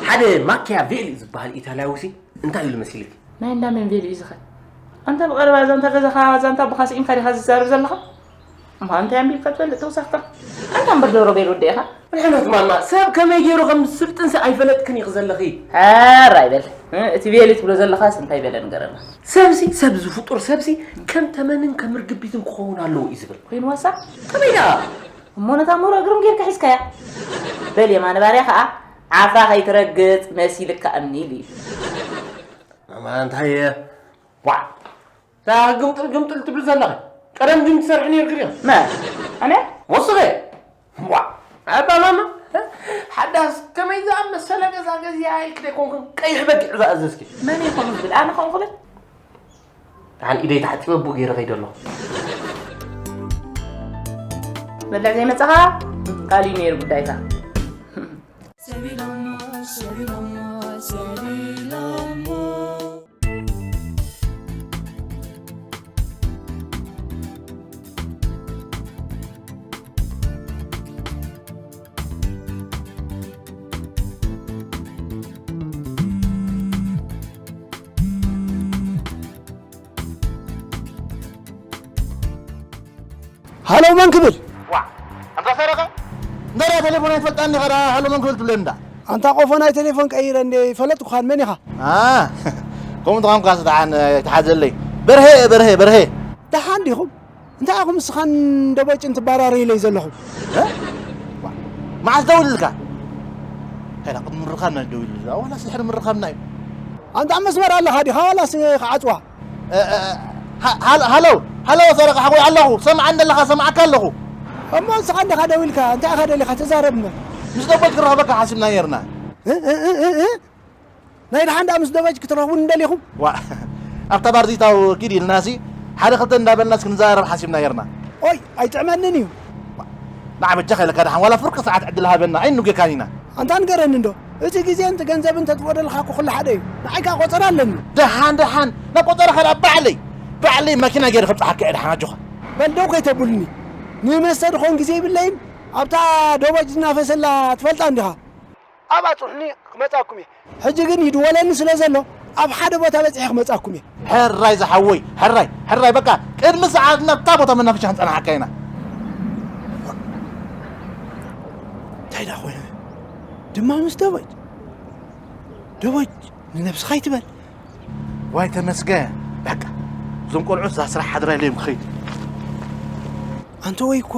ሓደ ማኪያቬሊ ዝበሃል ኢታልያዊ ሲ እንታይ ኢሉ መሲልኪ? ናይ እንዳ መንቤል እዩ ዝኸ? ኣንታ ብቐረባ እዛ እንታ ገዛኻ፣ እዛ እንታ ኣቦኻ ስኢንካ ዲኻ ዝዛረብ ዘለኻ? እሞ እንታይ ኣንቢብካ ትፈልጥ ተወሳኽካ? ኣንታ እምበር ዶሮ ቤል ወዲ ኢኻ። ምሕረት ማማ፣ ሰብ ከመይ ገይሩ ከም ዝስልጥንሲ ኣይፈለጥክን ኢኺ ዘለኺ። ሕራይ በል። እ፣ እቲ ቤሊ ትብሎ ዘለኻስ እንታይ በለ ንገረና። ሰብሲ፣ ሰብ ዝፍጡር ሰብሲ ከም ተመንን ከም ርግቢትን ክኸውን ኣለዎ እዩ ዝብል። ኮይኑ ዋሳ? ከመይ ደኣ? እሞ ነታ ምህሮ እግርም ጌርካ ሒዝካያ። በል የማነ ባርያ ኸኣ ዓፍራ ከይትረግጽ መሲልካ እምኒ ኢሉ እዩ። ማማ፣ እንታይ እየ? ዋዕ! እታ ግምጥል ግምጥል ትብል ዘለኺ፣ ቀደም ጅም ትሰርሒ ነይርኪ ዲኺ? መን? ኣነ? ወስኺ! ዋዕ! ኣባ ማማ፣ ሓዳስ ከመይ ዝኣመሰለ ገዛ ገዚኣ ኢልኪ ደይኮንክን ቀይሕ በጊዕ ዝኣዘዝኪ? መን እዩ ከምኡ ዝብል? ኣነ ከምኡ ክብል? ደሓን ኢደይ ተሓጺበ ብኡ ገይረ ከይደ ኣለኹ። በላዕ ዘይመጻኻ ካልእ እዩ ነይሩ ጉዳይካ። ሰቢሎሞ፣ ሰቢሎሞ፣ ሰቢሎሞ። ሃሎ መን ክብል? ዋዕ! ኣንታ ሰረቐ! እንዳ ቴሌፎን ኣይትፈልጣን ኢኻ ደኣ ሃሎ መን ክብል ትብለኒ ደኣ? ኣንታ ቆፎ ናይ ቴሌፎን ቀይረ እንደ ይፈለጥኩኻን መን ኢኻ? ኣ፣ ከምኡ ተኾንካስ ደሓን ኣይትሓዘለይ። በርሄ፣ በርሄ፣ በርሄ። ደሓን ዲኹም? እንታይ ኢኹም ንስኻን ደቦጭን ትባራረዩለይ ዘለኹም? እ? ዋዕ! መዓስ ደውልልካ? ከይዳ ቅድሚ ምርኻብና ደውልልካ። ዋላስ ድሕሪ ምርኻብና እዩ። ኣንታ ኣብ መስመር ኣለኻ ዲኻ ዋላስ ክዓጽዋ? እ፣ እ፣ ሃ-፣ ሃሎ፣ ሃሎ፣ ሃሎ፣ ሰረቐ ሓወይ ኣለኹ። ሰምዓኒ ኣለኻ፣ ሰምዓካ ኣለኹ። እሞ ንስኻ እንዲኻ ደዊልካ፣ እንታይ ኢኻ ደሊኻ? ተዛረብ እሞ። ምስ ደቦጭ ክረኽበካ ሓሲብና ነይርና። እ፣ እ፣ እ፣ እ፣ እ? ናይ ደሓን ደኣ ምስ ደቦጭ ክትረኽቡኒ ደሊኹም? ዋ፣ ኣብታ ባርዚታው ኪድ ኢልናሲ፣ ሓደ ክልተ እንዳበልናስ ክንዘራረብ ሓሲብና ነይርና። ኦይ፣ ኣይጥዕመንን እዩ። ንዓ በጃኻ ኢለካ ደሓን ዋላ ፍርቂ ሰዓት ዕድል ሃበና፣ ኣይንጉየካን ኢና። ኣንታ ንገረኒ እንዶ፣ እቲ ግዜን እቲ ገንዘብን ተጥፍኦ ዘለኻ እኮ ኩሉ ሓደ እዩ። ንዓይ ከኣ ቆጸራ ኣለኒ። ደሓን፣ ደሓን፣ ናብ ቆጸራኻ ደኣ ባዕለይ፣ ባዕለይ ማኪና ገይረ ከብጽሓካ እየ ደሓን ኣጆኻ። በል ደው ከይተብሉኒ። ንመስተ ድኾን ግዜ ይብለይን ኣብታ ደቦጭ ዝናፈሰላ ትፈልጣ እንዲኻ። ኣብኣ ጽንሑኒ ክመጻኩም እየ። ሕጂ ግን ይድወለኒ ስለ ዘሎ ኣብ ሓደ ቦታ በጺሐ ክመጻኩም እየ። ሕራይ ዝሓወይ፣ ሕራይ፣ ሕራይ፣ በቃ ቅድሚ ሰዓት ናብታ ቦታ መናፈሻ ክንጸናሓካ ኢና። እንታይ ደኣ ኮይኑ? ድማ ምስ ደቦጭ? ደወጅ፣ ንነብስኻ ይትበል። ዋይ ተመስገን፣ በቃ እዞም ቆልዑት እዛ ስራሕ ሓድራ ኢለዮም ክኸይዱ። ኣንተ ወይ እኮ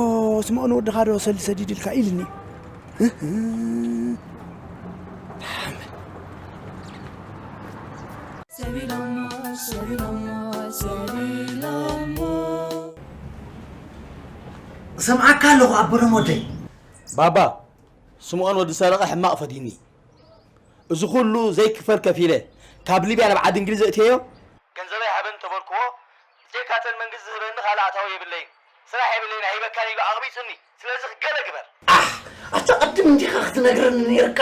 ስምኦን ወድኻ ዶ ሰልዲ ሰዲድልካ ኢልኒ። እሰምዓካ ኣለኹ ኣቦሎም ወደይ። ባባ፣ ስምኦን ወዲ ሰረቐ ሕማቕ ፈዲኒ። እዚ ኩሉ ዘይክፈል ከፊለ ካብ ሊብያ ናብ ዓዲ እንግሊዝ እእትየዮ። ገንዘበይ ሃበን ተበልክዎ፣ ዘይካተን መንግስቲ ዝህበኒ ካልእ ኣታዊ የብለይን። ስራሕ የብለይን፣ ኣይህበካን ኢሉ ኣቕቢጹኒ። ስለዚ ገለ ግበር። ኣሕ፣ ኣታ ቅድም እንዲኻ ክትነግረኒ ነይርካ።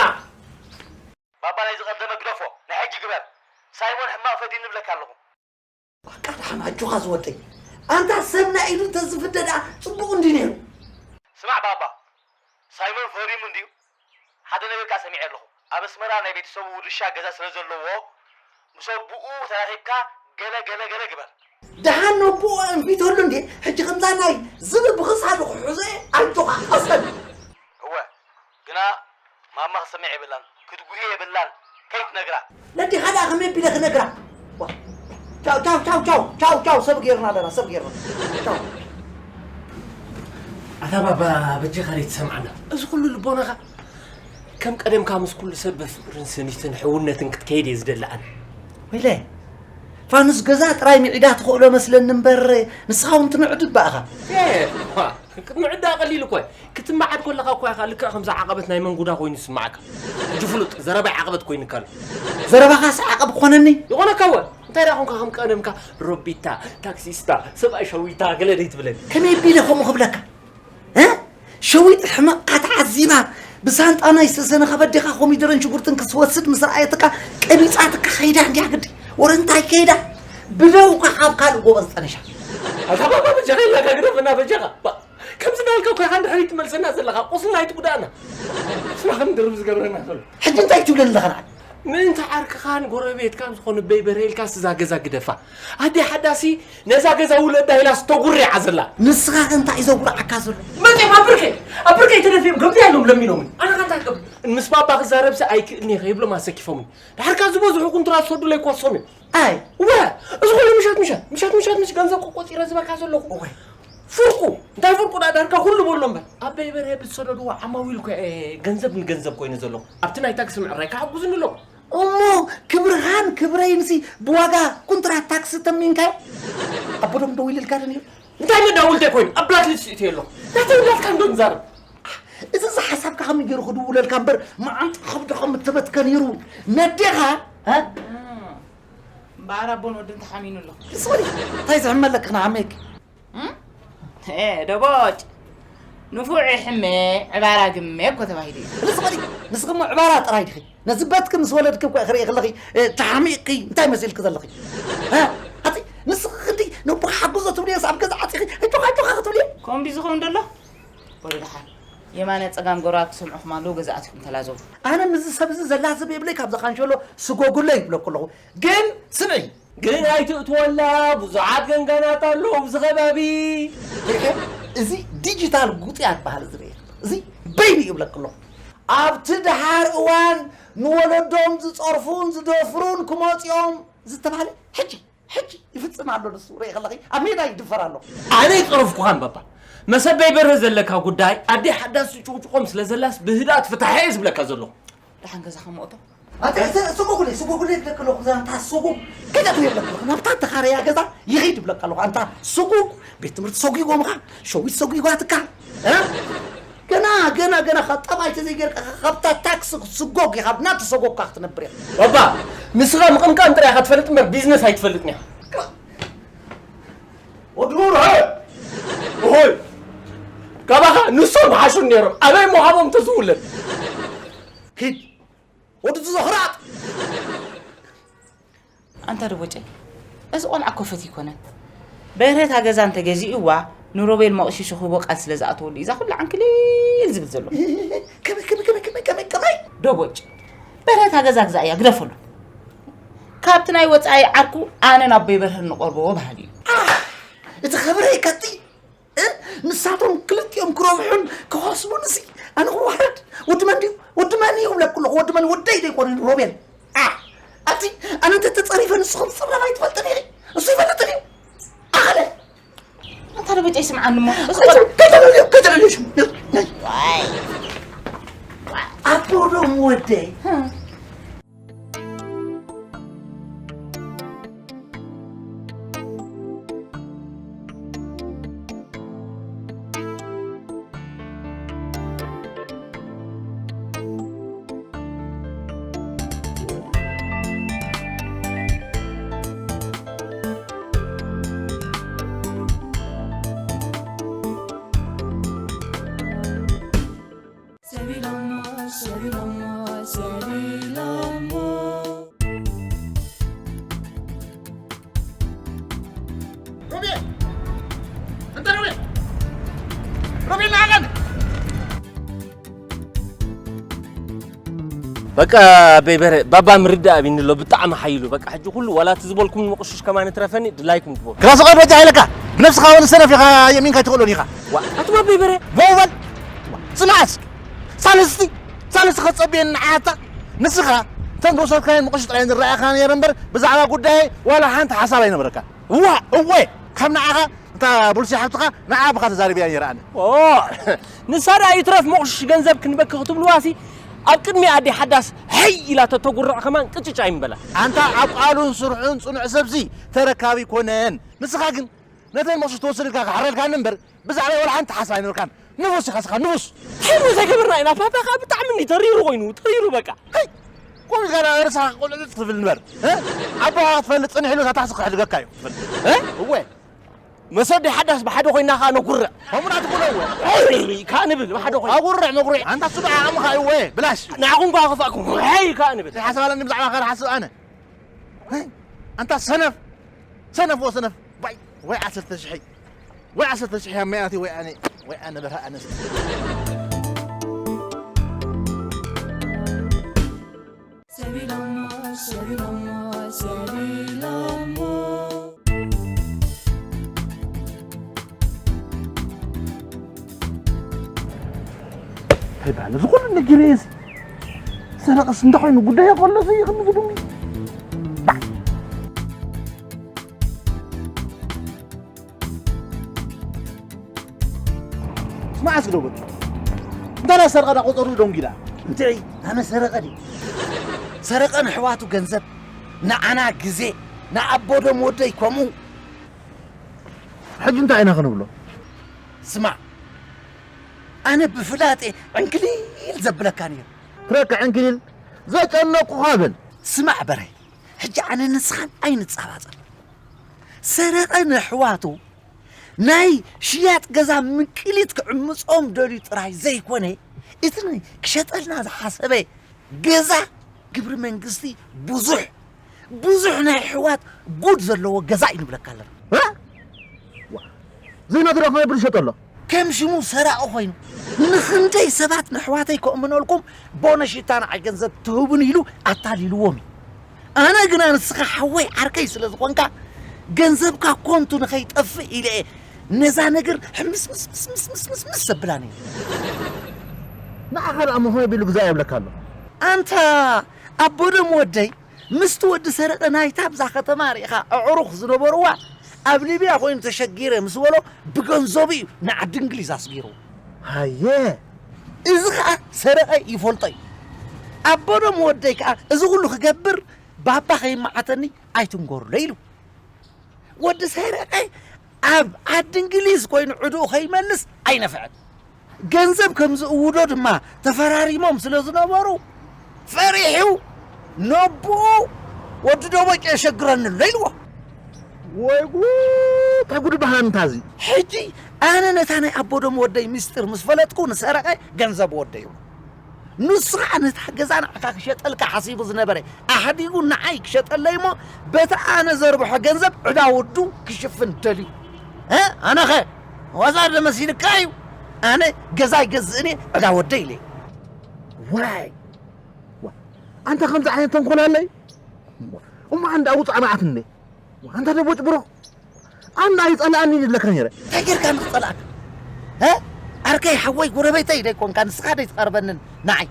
ባባ፣ ናይ ዝቐደመ ግደፎ፣ ናይ ሕጂ ግበር። ሳይሞን ሕማቕ ፈዲኒ እብለካ ኣለኹ። በቃ ደሓን ኣጆኻ ዝወደይ። ኣንታ ሰብ ናይ ኢዱ እንተዝፍደ ደኣ ጽቡቕ እንዲ ነይሩ። ስማዕ ባባ፣ ሳይሞን ፈሪሙ እንድዩ። ሓደ ነገር ከኣ ሰሚዐ ኣለኹ። ኣብ ኣስመራ ናይ ቤተሰቡ ውርሻ ገዛ ስለ ዘለዎ፣ ምስ ኣቦኡ ተራኺብካ ገለ ገለ ገለ ግበር። ደሓን ነቦኡ ኣንፊተሉ እንዴ? ሕጂ ከምዛ ናይ ዝብል ብኽሳዱ ክሕዞ እየ። ኣጆኻ ቀሰን። እወ፣ ግና ማማ ክትሰምዕ የብላን፣ ክትጉሂ የብላን፣ ከይትነግራ። ነዲኻ ደኣ ከመይ ኣቢለ ክነግራ? ዋ፣ ቻው፣ ቻው፣ ቻው፣ ቻው፣ ቻው፣ ቻው፣ ሰብ ጌርና ኣለና፣ ሰብ ጌርና። ቻው። ኣታ ባባ፣ በጃኻ ዘይትሰምዓና። እዚ ኩሉ ልቦናኻ ከም ቀደምካ ምስ ኩሉ ሰብ ብፍቕርን ስኒትን ሕውነትን ክትከይድ እየ ዝደሊ ኣነ። ወይለ፣ ፋኑስ ገዛ ጥራይ ምዒዳ ትኽእሎ መስለኒ እምበር፣ ንስኻ እውን ትምዕድ እባ ኢኻ። ኤ፣ ዋ፣ ክትምዕዳ ቀሊል እኮ እዩ። ክትመዓድ ከለኻ እኮ ኢኻ ልክዕ ከምዛ ዓቐበት ናይ መንጉዳ ኮይኑ ዝስምዓካ። ሕጂ ፍሉጥ፣ ዘረባይ ዓቐበት ኮይኑካ ኣሎ። ዘረባኻስ ዓቐብ ክኾነኒ? ይኾነካ እወ። እንታይ ደኣ ኾንካ ከም ቀደምካ ሮቢታ፣ ታክሲስታ፣ ሰብኣይ ሸዊታ ገለ ደይትብለኒ? ከመይ ኣቢለ ከምኡ ክብለካ? እ? ሸዊት ሕመቕካ ተዓዚባ፣ ብሳንጣ ናይ ዝተሰነኸ በዴኻ ኮሚደረን ሽጉርትን ክትወስድ ምስ ረኣየትካ፣ ቀቢጻትካ ከይዳ እንድያ ግዲ። ወረ እንታይ ከይዳ? ብደውካ ካብ ካልእ ጎቦ ዝጠነሻ። ኣታ ባባ በጃኻ ኢልካ ግደፈና በጃኻ። ባ-፣ ከምዚ እንዳበልካ እኮ ኢኻ ንድሕሪት ትመልሰና ዘለኻ። ቁስልና ኣይትጉዳእና። ስማ ከም ድርብ ዝገብረና ዘሎ። ሕጂ እንታይ ትብለኒ ኣለኻ ንዓይ? ምእንቲ ዓርክኻን ጎረቤትካን ዝኾነ በይበረ ኢልካስ እዛ ገዛ ግደፋ። ኣደይ ሓዳሲ ነዛ ገዛ ውለዳ ኢላስ ተጉርያ ዘላ። ንስኻ ከ እንታይ እዩ ዘጉርዓካ ዘሎ? መጺኦም ኣብ ብርከይ፣ ኣብ ብርከይ ተደፊኦም ከምዚ ኢሎም ለሚኖምኒ። ኣነ ከ እንታይ ክገብር? ምስ ባባ ክዛረብሲ ኣይክእልን እየ ከይብሎም ኣሰኪፎምኒ። ድሓር ካብ ዝበዝሑ ኩንትራት ዝሰዱለይ እኮ እሶም እዮም። ኣይ። እወ፣ እዚ ኩሉ ምሸት ምሸት፣ ምሸት ምሸት ምስ ገንዘብ ቆ-፣ ቆጺረ ዝበካ ዘለኹ። እወ። ፍርቁ፣ እንታይ ፍርቁ ደኣ ዳርጋ ኩሉ በሎ እምበር። ኣበይ በርሀ ብዝሰደድዎ ዓማዊል እኮ እየ ገንዘብ ንገንዘብ ኮይነ ዘለኹ። ኣብቲ ናይ ታክሲ ምዕራይ ክሓጉዝኒ ኣለዎ። እሞ ክብርኻን ክብረይንሲ ብዋጋ ኩንትራት ታክሲ ተሚንካዮ? ኣቦዶም ደዊልልካ ዶ ነይሩ? እንታይ መዳውልተይ ኮይኑ? ኣብ ብላክ ሊስት እትየ ኣለኹ። ናተይ ናትካ እንዶ ንዛረብ። እዚ ሓሳብካ ከመይ ገይሩ ክድውለልካ እምበር፣ መዓንጣ ከብድኻ ምተበትከ ነይሩ። ነዴኻ፣ እ? እምበኣር ኣቦን ወድን ተሓሚኑ ኣሎ። ርዝቕ በሊ፣ እንታይ ዝሕመለኪ ንዓመይኪ? እም? ሄ፣ ደቦጭ። ንፉዕ ይሕመ፣ ዕባራ ግመ እኮ ተባሂሉ እዩ። ርዝቕ በሊ፣ ንስኺ እሞ ዕባራ ጥራይ ዲኺ? ነዚ በትኪ ምስ ወለድኪ እኮ ክርኢ ከለኺ፣ እ፣ ተሓሚቕኪ፣ እንታይ መሲልኪ ዘለኺ? እ? ኣቲ፣ ንስኺ ክንዲ ነቦኻ ሓግዞ ትብልዮስ ኣብ ገዛ ዓፂኺ፣ ኣጆኻ፣ ኣጆኻ ክትብልዮ? ከምኡ ድዩ ዝኸውን ዘሎ? በሉ ደሓን። የማነ ጸጋም ጎረባብቲ ሰምዑኹም ኣለዉ፣ ገዛ ኣቲኹም ተላዘቡ። ኣነ ምስዚ ሰብ እዚ ዘላዝብ የብለይ፣ ካብዛ ካንሸሎ ስጎጉለይ ይብለኩ ኣለኹ። ግን ስምዒ። ግን ኣይትእትወላ፣ ብዙሓት ገንጋናት ኣለዉ ኣብዚ ከባቢ። ርኢኸ? እዚ ዲጂታል ጉጥያ ዝበሃል እዚ ርኤ። እዚ በይኑ ይብለኩ ኣለኹ። ኣብቲ ደሓር እዋን ንወለዶም ዝጸርፉን ዝደፍሩን ክመጹ እዮም ዝተባህለ ሕጂ፣ ሕጂ ይፍጽም ኣሎ ንሱ። ርኤ ከለኺ ኣብ ሜዳ ይድፈር ኣሎ። ኣነ ይጸረፍኩኻን ባባ። መሰበይ በርሀ ዘለካ ጉዳይ ኣደይ ሓዳስ ትጭቕጭቖም ስለ ዘላስ ብህድኣት ፍታሐ እየ ዝብለካ ዘለኹ። ደሓን ገዛኻ እሞ እቶ። ኣታ እተ-፣ ስጉጉለይ፣ ስጉጉለይ ይብለካ ኣለኹ። እዛ ኣንታ ስጉግ ከይዳ ትብል ይብለካ ኣለኹ። ናብታ ተኻረያ ገዛ ይኺድ ይብለካ ኣለኹ። ኣንታ ስጉግ ቤት ትምህርቲ ሰጒጎምኻ፣ ሸዊት ሰጒጓትካ። እ? ገና፣ ገና፣ ገና ካብ ጠባይ ተዘይጌርካ፣ ካብታ ታክሲ ክትስጎግ ኢኻ፣ ናተሰጎግካ ክትነብር ኢኻ። ባባ፣ ንስኻ ምቕምቃም ጥራይ ኢኻ ትፈልጥ እምበር ቢዝነስ ኣይትፈልጥን ኢኻ። ወዲ ብርሃ! ኦሆይ! ካባኻ ንሶም ይሓሹ ነይሮም። ኣበይ ምሃቦም ተዝውለድ? ኪድ! ወዲ ዝኽራጥ! ኣንታ ደቦጨይ፣ እዚ ቆልዓ እኮ ፈትዩ ኣይኮነን። በርሀ እታ ገዛ እንተገዚኡዋ፣ ንሮቤል መቕሺ ሽኹቦ ቃል ስለ ዝኣተወሉ እዩ እዛ ኩሉ ዓንክሊል ዝብል ዘሎ። ከመይ፣ ከመይ፣ ከመይ፣ ከመይ፣ ከመይ፣ ከመይ? ደቦጭ፣ በርሀ እታ ገዛ ግዛእያ ግደፈሉ። ካብቲ ናይ ወጻኢ ዓርኩ ኣነን ኣቦይ በርሀን ንቐርቦ በሃሊ እዩ። ኣህ፣ እቲ ኸብረይ ከቲ፣ እ? ንሳቶም ክልቲኦም ክረብሑን ክኸስቡንሲ ኣነ ክዋረድ። ወዲ መን ድዩ? ወዲ መን እዩ እብለኩ ኣለኹ። ወዲ መን? ወደይ ዶ ኣይኮነን ሮቤል? ኣህ! ኣነ እንተ ተጸሪፈ ንስኹም ጽረፍ ኣይትፈልጥን ኢኺ። እሱ ይፈልጥን እዩ። ኣኸለ። ኣታ ደበጫ ይስምዓኒ እሞ። እዚ ቆልዓ ከተለልዮ፣ ከተለልዮ ሽሙ። ኣቦ ዶም ወደይ። ሰቢሎሞ ሰቢሎሞ ሰቢሎሞ ሮቤል! እንተ ሮቤል! ሮቤል ንዓቐን! በቃ በይበረ ባባ ምርዳእ ኣቢኒ ኣሎ ብጣዕሚ ሓይሉ በቃ ሕጂ ኩሉ ዋላ እቲ ዝበልኩም ንምቕሹሽ ከማን ትረፈኒ ድላይኩም ግበሩ ክላስ ቀዶ ጃ ኢለካ ብነብስኻ ወን ሰነፍ ኢኻ የሚንካ ኣይትኽእሎን ኢኻ ኣቱማ በይበረ ቦበል ስማዓስ ሳልስቲ ሳልስቲ ከፀብየን ንዓታ ንስኻ እተን ዝወሰድካየን ምቕሹሽ ጥራየን ዝረኣኻ ነይረ እምበር ብዛዕባ ጉዳይ ዋላ ሓንቲ ሓሳብ ኣይነበረካ እዋ እወ ካብ ንዓኻ እታ ቡልሲ ሓብትኻ ንዓ ብኻ ተዛሪበያ ነይረ ኣነ ንሳ ደኣ ይትረፍ መቑሽሽ ገንዘብ ክንበኪ ክትብልዋሲ ኣብ ቅድሚ ኣዲ ሓዳስ ሀይ ኢላ ተተጉርዕ ከማን ቅጭጭ ኣይምበላ ኣንታ ኣብ ቃሉን ስርሑን ፅኑዕ ሰብሲ ተረካቢ ኮነን ንስኻ ግን ነተን መቑሽሽ ትወስድ ኢልካ ክሓረልካኒ እምበር ብዛዕባ ወላ ሓንቲ ሓሳብ ኣይነበርካን ንፉስ ኢኻ ስኻ ንፉስ ሕሙስ ኣይገበርና ኢና ፓፓ ከዓ ብጣዕሚ እንዲ ተሪሩ ኮይኑ ተሪሩ በቃ ቆም ኢልካ ርእስኻ ቁልዕልጭ ትብል ንበር ኣቦኻ ክትፈልጥ ፅንሕ ኢሉ ታታሕሲ ክሕድገካ እዩ ክትፈልጥ እወ መሰዲ ሓዳስ ብሓደ ኮይና ከዓ ነጉርዕ ከምኡ ናትብሎ እወ ከዓ ንብል ብሓደ ኮይና ኣጉርዕ መጉርዕ ኣንታ ስዱ ዓቕምኻ እዩ እወ ብላሽ ንዓኹም ከዓ ከፋእኩም ይ ከዓ ንብል ሓሳብ ኣለኒ ብዛዕባ ከ ሓስብ ኣነ ኣንታ ሰነፍ ሰነፍ ወ ሰነፍ ባይ ወይ ዓሰርተ ሽሒ ወይ ዓሰርተ ሽሒ ኣመያቲ ወይ ኣነ ወይ ኣነ በርሃ ኣነ እንታይ በሃለ ዝኾነ ነጊረየስ ሰረቐስ እንተኾይኑ ጉዳይ ከሎ ዘይኽም ዝብሉ ስማዕ እስኪ ዶ በል እንታና ሰርቐ ዳ ቆፀሩ ደንጊዳ እንታይ ኣነ ሰረቐ ድዩ ሰረቐ ንሕዋቱ ገንዘብ ንዓና ግዜ ንኣቦዶም ወደይ ከምኡ ሕጂ እንታይ ኢና ክንብሎ ስማዕ ኣነ ብፍላጤ ዕንክሊል ዘብለካ ነይሩ ትረክ ዕንክሊል ዘጨነቁኻ በል ስማዕ በረ ሕጂ ኣነ ንስኻን ኣይንጻባጸብ ሰረቐ ንኣሕዋቱ ናይ ሽያጥ ገዛ ምቅሊት ክዕምጾም ደልዩ ጥራይ ዘይኮነ እቲ ክሸጠልና ዝሓሰበ ገዛ ግብሪ መንግስቲ ብዙሕ ብዙሕ ናይ ኣሕዋት ጉድ ዘለዎ ገዛ እዩ ንብለካ ኣለና ዘይነግሮ ከመይ ብልሸጠሎ ከም ሽሙ ሰራቒ ኮይኑ ንኽንደይ ሰባት ንኣሕዋተይ ከእምነልኩም ቦነሽታ ንዓይ ገንዘብ ትህቡን ኢሉ ኣታሊልዎም እዩ ኣነ ግና ንስኻ ሓወይ ዓርከይ ስለ ዝኾንካ ገንዘብካ ኮንቱ ንኸይጠፍእ ኢለ እየ ነዛ ነገር ሕምስምስምስምስምስ ዘብላ ነይሩ ንዓኻ ደኣ ምኾነ ቢሉ ግዛ የብለካ ኣሎ ኣንታ ኣቦደም ወደይ ምስቲ ወዲ ሰረቐ ናይታ ብዛ ከተማ ርኢኻ ኣዕሩኽ ዝነበርዋ ኣብ ሊብያ ኮይኑ ተሸጊረ ምስ በሎ ብገንዘቡ እዩ ንዓዲ እንግሊዝ ኣስጊርዎ ሃየ እዚ ኸዓ ሰረቐ ይፈልጦ እዩ ኣቦዶም ወደይ ከዓ እዚ ኩሉ ክገብር ባባ ከይመዓተኒ ኣይትንገሩለይ ኢሉ ወዲ ሰረቐ ኣብ ዓዲ እንግሊዝ ኮይኑ ዕድኡ ከይመልስ ኣይነፍዐን ገንዘብ ከም ዝእውዶ ድማ ተፈራሪሞም ስለ ዝነበሩ ፈሪሑ ነቦኡ ወዲ ደቦጭ የሸግረኒ ኣሎ ኢልዎ ወይ ጉድ እንታይ ጉድ በሃሊ እንታ እዚ ሕጂ ኣነ ነታ ናይ ኣቦዶም ወደይ ምስጢር ምስ ፈለጥኩ ንሰረቐ ገንዘብ ወደዩ ንሱ ከዓ ነታ ገዛ ንዓኻ ክሸጠልካ ሓሲቡ ዝነበረ ኣሕዲጉ ንዓይ ክሸጠለይ እሞ በቲ ኣነ ዘርብሖ ገንዘብ ዕዳ ወዱ ክሽፍን ደልዩ ኣነኸ ዋዛ ዶ መሲልካ እዩ ኣነ ገዛ ይገዝእን እየ ዕዳ ወደይ ኢለ ዋይ ኣንታ ከምዚ ዓይነት ተንኮል ኣለይ እሞ ኣንዳ ውፃእ መዓት እንደ ኣንታ ደቦጭ ብሮ ኣንዳ ይፀልኣኒ ይብለካ ነይረ እንታይ ጌርካ ንክፀልኣካ ዓርከይ ሓወይ ጎረቤተይ ደይኮንካ ንስኻ ደይትቐርበንን ንዓይ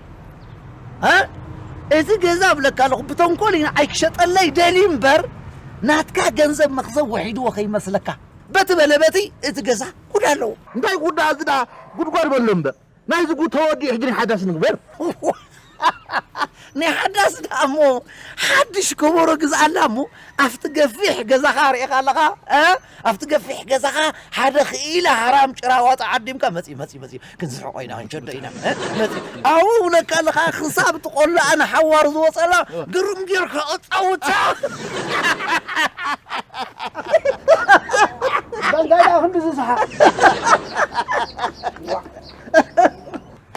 እዚ ገዛ እብለካ ኣለኹ ብተንኮል ኢና ኣይክሸጠለይ ደልዩ እምበር ናትካ ገንዘብ መኽዘብ ወሒድዎ ከይመስለካ። በቲ በለ በቲ እቲ ገዛ ጉዳ ኣለዎ። እንታይ ጉዳ እዚ ደኣ ጉድጓድ በሎ እምበር። ናይዚ ጉድ ተወዲኡ ሕጂ ናይ ሓዳስ ንግበር። ናይ ሓዳስ ደኣ እሞ ሓድሽ ከበሮ ግዝኣላ እሞ ኣብቲ ገፊሕ ገዛኻ ርኢኻ ኣለኻ እ ኣብቲ ገፊሕ ገዛኻ ሓደ ክኢላ ሃራም ጭራ ዋጣ ዓዲምካ መጺ መጺ መጺ ክንስሕቆ ኢና ክንሸዶ ኢና እ መጺ ኣብኡ እብለካ ኣለኻ ክሳብ ትቆልኣ ንሓዋሩ ዝወጸላ ግርም ጌርካ ኣጻውታ። እንታይ ደኣ ክንዲ ዝስሓ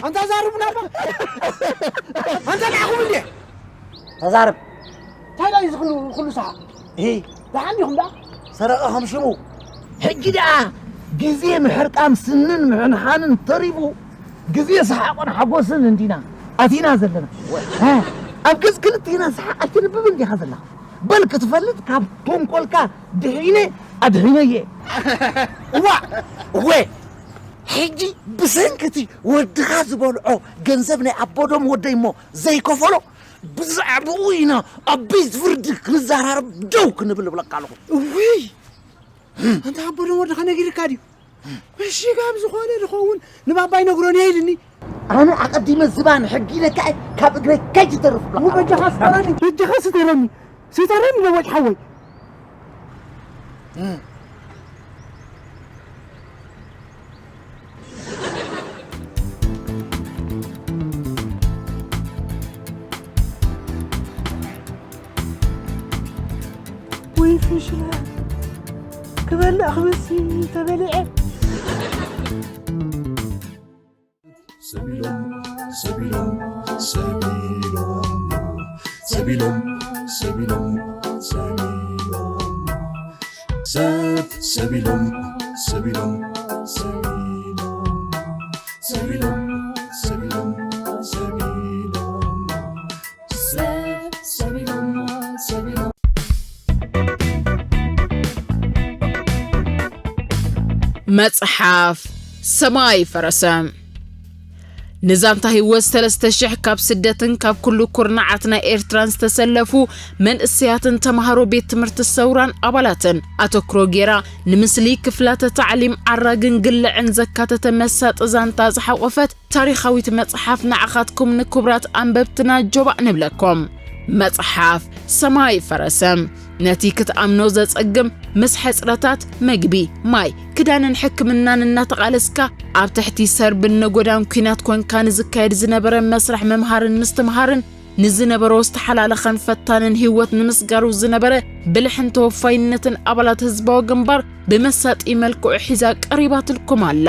ኣንታ ዛርቡና እባ። ኣንታ ንዓኹም እንዴ? ተዛረብ። እንታይ ደኣ እዩ ዝኽሉ ኩሉ ሰሓ? እሂ። ደሓን ዲኹም ደኣ? ሰረቐ ከም ሽሙ። ሕጂ ደኣ ግዜ ምሕርቃም ስንን ምሕንሓንን ተሪፉ ግዜ ሰሓቕን ሓጎስን እንዲና ኣቲና ዘለና። እ፣ ኣብ ገጽ ክልቴና ሰሓቕ ኣይትንብብን ዲኻ ዘለኻ? በል ክትፈልጥ ካብ ተንኮልካ ድሒነ ኣድሒነየ። እዋ፣ እወ፣ ሕጂ ብሰንኪ እቲ ወድኻ ዝበልዖ ገንዘብ ናይ ኣቦዶም ወደይ እሞ ዘይከፈሎ ብዛዕባኡ ኢና ኣብ ቤት ፍርዲ ክንዘራረብ ደው ክንብል እብለካ ኣለኹ። እውይ! ኣንታ ኣቦዶም ወድኻ ነጊርካ ድዩ? እሺ ካብ ዝኾነ ዝኸውን ንባባይ ነግሮን እየ ኢልኒ። ኣነ ኣቐዲመ ዝባን ሕጊ ኢለካ እየ ካብ እግረይ ከይትተርፍ እብለካ ኣለኹ። በጃኻ ስጠረኒ፣ በጃኻ ስጠረኒ፣ ስጠረኒ ለዋጭ ሓወይ። ወይ ፍሽላ ክበልዕ ክመሲ ተበሊዐ። ሰቢሎም ሰቢሎም ሰቢሎም ሰቢሎም ሰቢሎም ሰቢሎም ሰብ ሰቢሎም ሰቢሎም ሰቢሎም ሰቢሎም ሰቢሎም ሰቢሎም ሰብ ሰቢሎም ሰቢሎም መጽሓፍ ሰማይ ፈረሰ። ንዛንታ ህይወት ሰለስተ ሽሕ ካብ ስደትን ካብ ኩሉ ኩርናዓት ናይ ኤርትራን ዝተሰለፉ መንእሰያትን ተማሃሮ ቤት ትምህርቲ ሰውራን ኣባላትን ኣተኩሮ ጌራ ንምስሊ ክፍላተ ታዕሊም ዓራግን ግልዕን ዘካተተ መሳጢ ዛንታ ዝሓቖፈት ታሪኻዊት መጽሓፍ ንዓኻትኩም ንክቡራት ኣንበብትና ጆባእ ንብለኩም። መጽሓፍ ሰማይ ፈረሰ። ነቲ ክትኣምኖ ዘጸግም፣ ምስ ሕጽረታት መግቢ፣ ማይ፣ ክዳንን ሕክምናን እናተቓለስካ፣ ኣብ ትሕቲ ሰርብን ነጎዳን ኲናት ኮንካ ንዝካየድ ዝነበረ መስርሕ ምምሃርን ምስትምሃርን፣ ንዝነበሮ ዝተሓላለኸን ፈታንን ህይወት ንምስጋሩ ዝነበረ ብልሕን ተወፋይነትን ኣባላት ህዝባዊ ግንባር ብመሳጢ መልክዑ ሒዛ ቀሪባትልኩም ኣላ።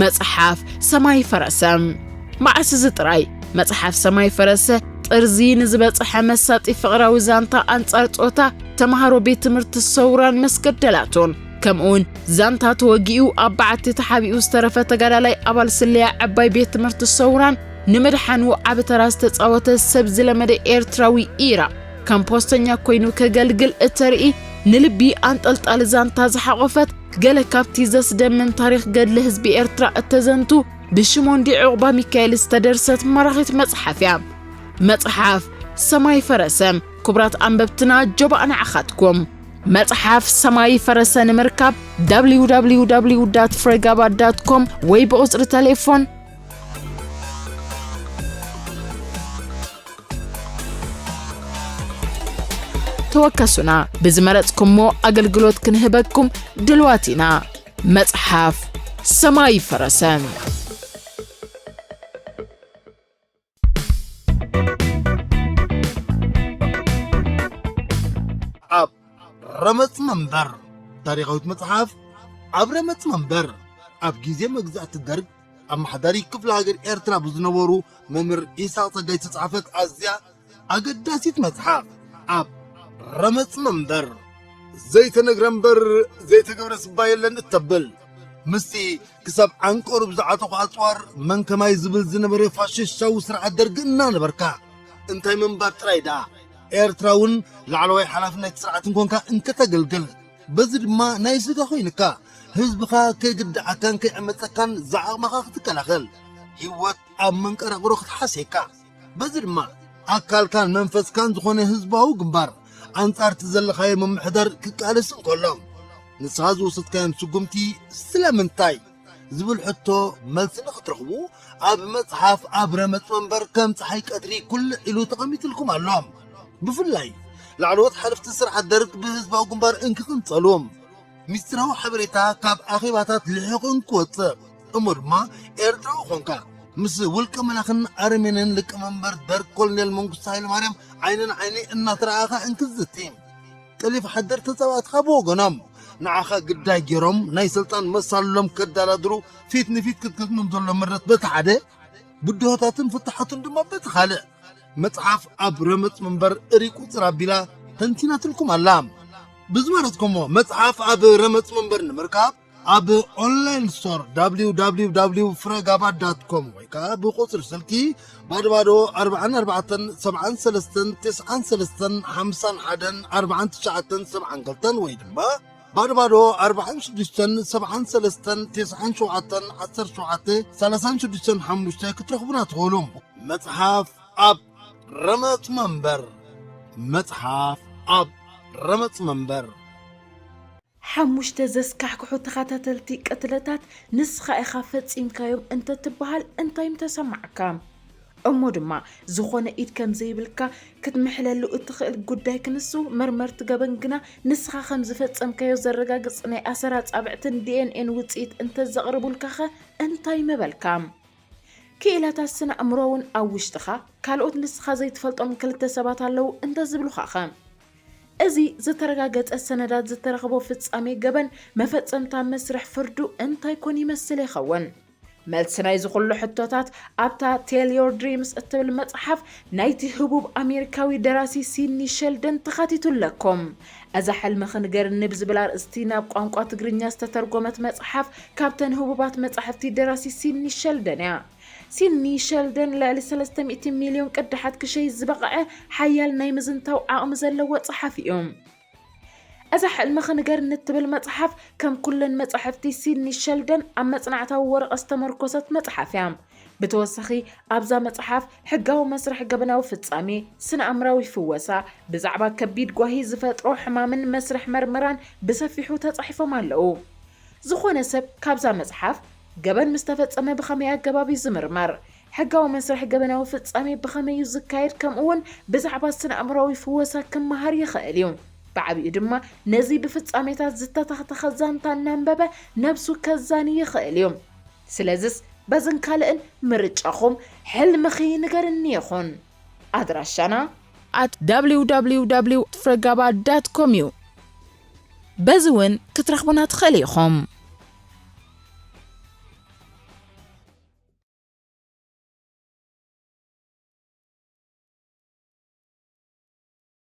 መጽሓፍ ሰማይ ፈረሰ። መዓስ እዚ ጥራይ መጽሓፍ ሰማይ ፈረሰ ጥርዚ ንዝበጽሐ መሳጢ ፍቕራዊ ዛንታ ኣንጻር ጾታ ተማሃሮ ቤት ትምህርቲ ሰውራን መስገደላቱን፣ ከምኡውን ዛንታ ተወጊኡ ኣብ በዓቲ ተሓቢኡ ዝተረፈ ተጋዳላይ ኣባል ስለያ ዕባይ ቤት ትምህርቲ ሰውራን ንምድሓኑ ዓቢ ተራ ዝተጻወተ ሰብ ዝለመደ ኤርትራዊ ኢራ ከም ፖስተኛ ኮይኑ ከገልግል እተርኢ ንልቢ ኣንጠልጣሊ ዛንታ ዝሓቖፈት ገለ ካብቲ ዘስደምም ታሪኽ ገድሊ ህዝቢ ኤርትራ እተዘንቱ ብሽሞንዲ ዑቕባ ሚካኤል ዝተደርሰት ማራኺት መጽሓፍ እያ። መጽሓፍ ሰማይ ፈረሰ። ክቡራት ኣንበብትና ጆባእ ንዓኻትኩም። መጽሓፍ ሰማይ ፈረሰ ንምርካብ www ፍሬጋባ ዳት ኮም ወይ ብቑጽሪ ተሌፎን ተወከሱና። ብዝመረጽኩሞ ኣገልግሎት ክንህበኩም ድልዋት ኢና። መጽሓፍ ሰማይ ፈረሰ። ኣብ ረመጽ መንበር። ታሪኻዊት መጽሓፍ ኣብ ረመጽ መንበር። ኣብ ግዜ መግዛእቲ ደርግ ኣመሓዳሪ ክፍለ ሃገር ኤርትራ ብዝነበሩ መምህር ኢሳቕ ጸጋይ ዝተጻሕፈት ኣዝያ ኣገዳሲት መጽሓፍ። ኣብ ረመጽ መንበር። ዘይተነግረ እምበር ዘይተገብረ ስባ የለን እተብል፣ ምስቲ ክሳብ ዓንቀሩ ብዝዓጠቑ ኣጽዋር መን ከማይ ዝብል ዝነበረ ፋሽስታዊ ስርዓት ደርጊ እናነበርካ፣ እንታይ ምንባር ጥራይ ደኣ፣ ኤርትራ እውን ላዕለዋይ ሓላፊ ናይቲ ስርዓት እንኮንካ እንከተገልግል፣ በዚ ድማ ናይ ስጋ ኮይንካ፣ ህዝብኻ ከይግድዓካን ከይዕመጸካን ዝዓቕምኻ ክትከላኸል፣ ህይወት ኣብ መንቀራቕሮ ክትሓስየካ፣ በዚ ድማ ኣካልካን መንፈስካን ዝኾነ ህዝባዊ ግንባር ኣንጻር እቲ ዘለኻዮ ምምሕዳር ክቃለስ እንከሎ፣ ንስኻ ዝወሰድካዮም ስጉምቲ ስለምንታይ ዝብል ሕቶ መልሲ ንኽትረኽቡ ኣብ መጽሓፍ ኣብ ረመጽ መንበር ከም ጸሓይ ቀትሪ ኩልዕ ኢሉ ተቐሚጥልኩም ኣሎ። ብፍላይ ላዕለዎት ሓለፍቲ ስርዓት ደርግ ብህዝባዊ ግንባር እንክቕንጸሉ፣ ሚስጥራዊ ሓበሬታ ካብ ኣኼባታት ልሒቑ እንክወጽእ፣ እሞ ድማ ኤርትራዊ ኾንካ ምስ ውልቀ መላኽን ኣረሜንን ሊቀመንበር ደርግ ኮሎኔል መንግስቱ ሃይለማርያም ዓይኒ ንዓይኒ እናተረኣኻ እንክዝቲ፣ ጠሊፍ ሓደር ተጻባእትኻ ብወገኖም ንዓኻ ግዳይ ገይሮም ናይ ስልጣን መሳልሎም ከዳላድሩ ፊት ንፊት ክትገጥሞም ዘሎ ምረት በቲ ሓደ፣ ብድሆታትን ፍታሓቱን ድማ በቲ ካልእ መጽሓፍ ኣብ ረመጽ መንበር እሪ ቁጽር ኣቢላ ተንቲናትልኩም ኣላ። ብዝመረጽኩሞ መጽሓፍ ኣብ ረመጽ መንበር ንምርካብ ኣብ ኦንላይን ስቶር www ፍረጋባ ዳት ኮም ወይ ከዓ ብቁጽሪ ስልኪ ባዶ ባዶ ኣርባዓን ኣርባዕተን ሰብዓን ሰለስተን ተስዓን ሰለስተን ሓምሳን ሓደን ኣርባዓን ትሽዓተን ሰብዓን ክልተን ወይ ድማ ባዶ ባዶ ኣርባዓን ሽዱሽተን ሰብዓን ሰለስተን ተስዓን ሸውዓተን ዓሰርተ ሸውዓተ ሰላሳን ሽዱሽተን ሓሙሽተ ክትረኽቡና ትኽእሉ። መጽሓፍ ኣብ ረመጽ መንበር። መጽሓፍ ኣብ ረመጽ መንበር። ሓሙሽተ ዘስካሕክሑ ተኸታተልቲ ቅትለታት ንስኻ ኢኻ ፈጺምካዮም እንተትበሃል እንታይ ምተሰማዓካ? እሞ ድማ ዝኾነ ኢድ ከም ዘይብልካ ክትምሕለሉ እትኽእል ጉዳይ ክንሱ፣ መርመርቲ ገበን ግና ንስኻ ከም ዝፈጸምካዮ ዘረጋግጽ ናይ ኣሰር ኣጻብዕትን ዲ ኤን ኤን ውጽኢት እንተዘቕርቡልካኸ እንታይ ምበልካ? ክኢላታት ስነ ኣእምሮ እውን ኣብ ውሽጥኻ ካልኦት ንስኻ ዘይትፈልጦም ክልተ ሰባት ኣለዉ እንተዝብሉኻኸ? እዚ ዝተረጋገጸ ሰነዳት ዝተረኽቦ ፍጻሜ ገበን መፈጸምታ መስርሕ ፍርዱ እንታይ ኮን ይመስል ይኸውን? መልሲ ናይዚ ኩሉ ሕቶታት ኣብታ ቴል ዮር ድሪምስ እትብል መጽሓፍ ናይቲ ህቡብ ኣሜሪካዊ ደራሲ ሲድኒ ሸልደን ተኻቲቱ ኣለኩም። እዛ ሕልሚ ክንገርኒ ብዝብል ኣርእስቲ ናብ ቋንቋ ትግርኛ ዝተተርጎመት መጽሓፍ ካብተን ህቡባት መጻሕፍቲ ደራሲ ሲድኒ ሸልደን እያ። ሲድኒ ሸልደን ልዕሊ ሰለስተ ሚእቲ ሚልዮን ቅዳሓት ክሸይ ዝበቕዐ ሓያል ናይ ምዝንታው ዓቕሚ ዘለዎ ጸሓፊ እዩ። እዛ ሕልሚ ክንገርኒ እትብል መጽሓፍ ከም ኩለን መጻሕፍቲ ሲድኒ ሸልደን ኣብ መጽናዕታዊ ወረቐት ዝተመርኮሰት መጽሓፍ እያ። ብተወሳኺ ኣብዛ መጽሓፍ ሕጋዊ መስርሕ ገበናዊ ፍጻሜ፣ ስነ ኣእምራዊ ፍወሳ፣ ብዛዕባ ከቢድ ጓሂ ዝፈጥሮ ሕማምን መስርሕ መርመራን ብሰፊሑ ተጻሒፎም ኣለዉ። ዝኾነ ሰብ ካብዛ መጽሓፍ ገበን ምስ ተፈጸመ ብኸመይ ኣገባብ እዩ ዝምርመር፣ ሕጋዊ መስርሕ ገበናዊ ፍጻሜ ብኸመይ እዩ ዝካየድ፣ ከምኡ እውን ብዛዕባ ስነ ኣእምራዊ ፍወሳ ክመሃር ይኽእል እዩ። ብዓቢኡ ድማ ነዚ ብፍጻሜታት ዝተተኽተኸ ዛንታ እናንበበ ነብሱ ከዛኒ ይኽእል እዩ። ስለዝስ በዝን ካልእን ምርጫኹም ሕልምኺ ንገርኒ ይኹን። ኣድራሻና at www ፍረጋባ ዳት ኮም እዩ። በዚ እውን ክትረኽቡና ትኽእል ኢኹም።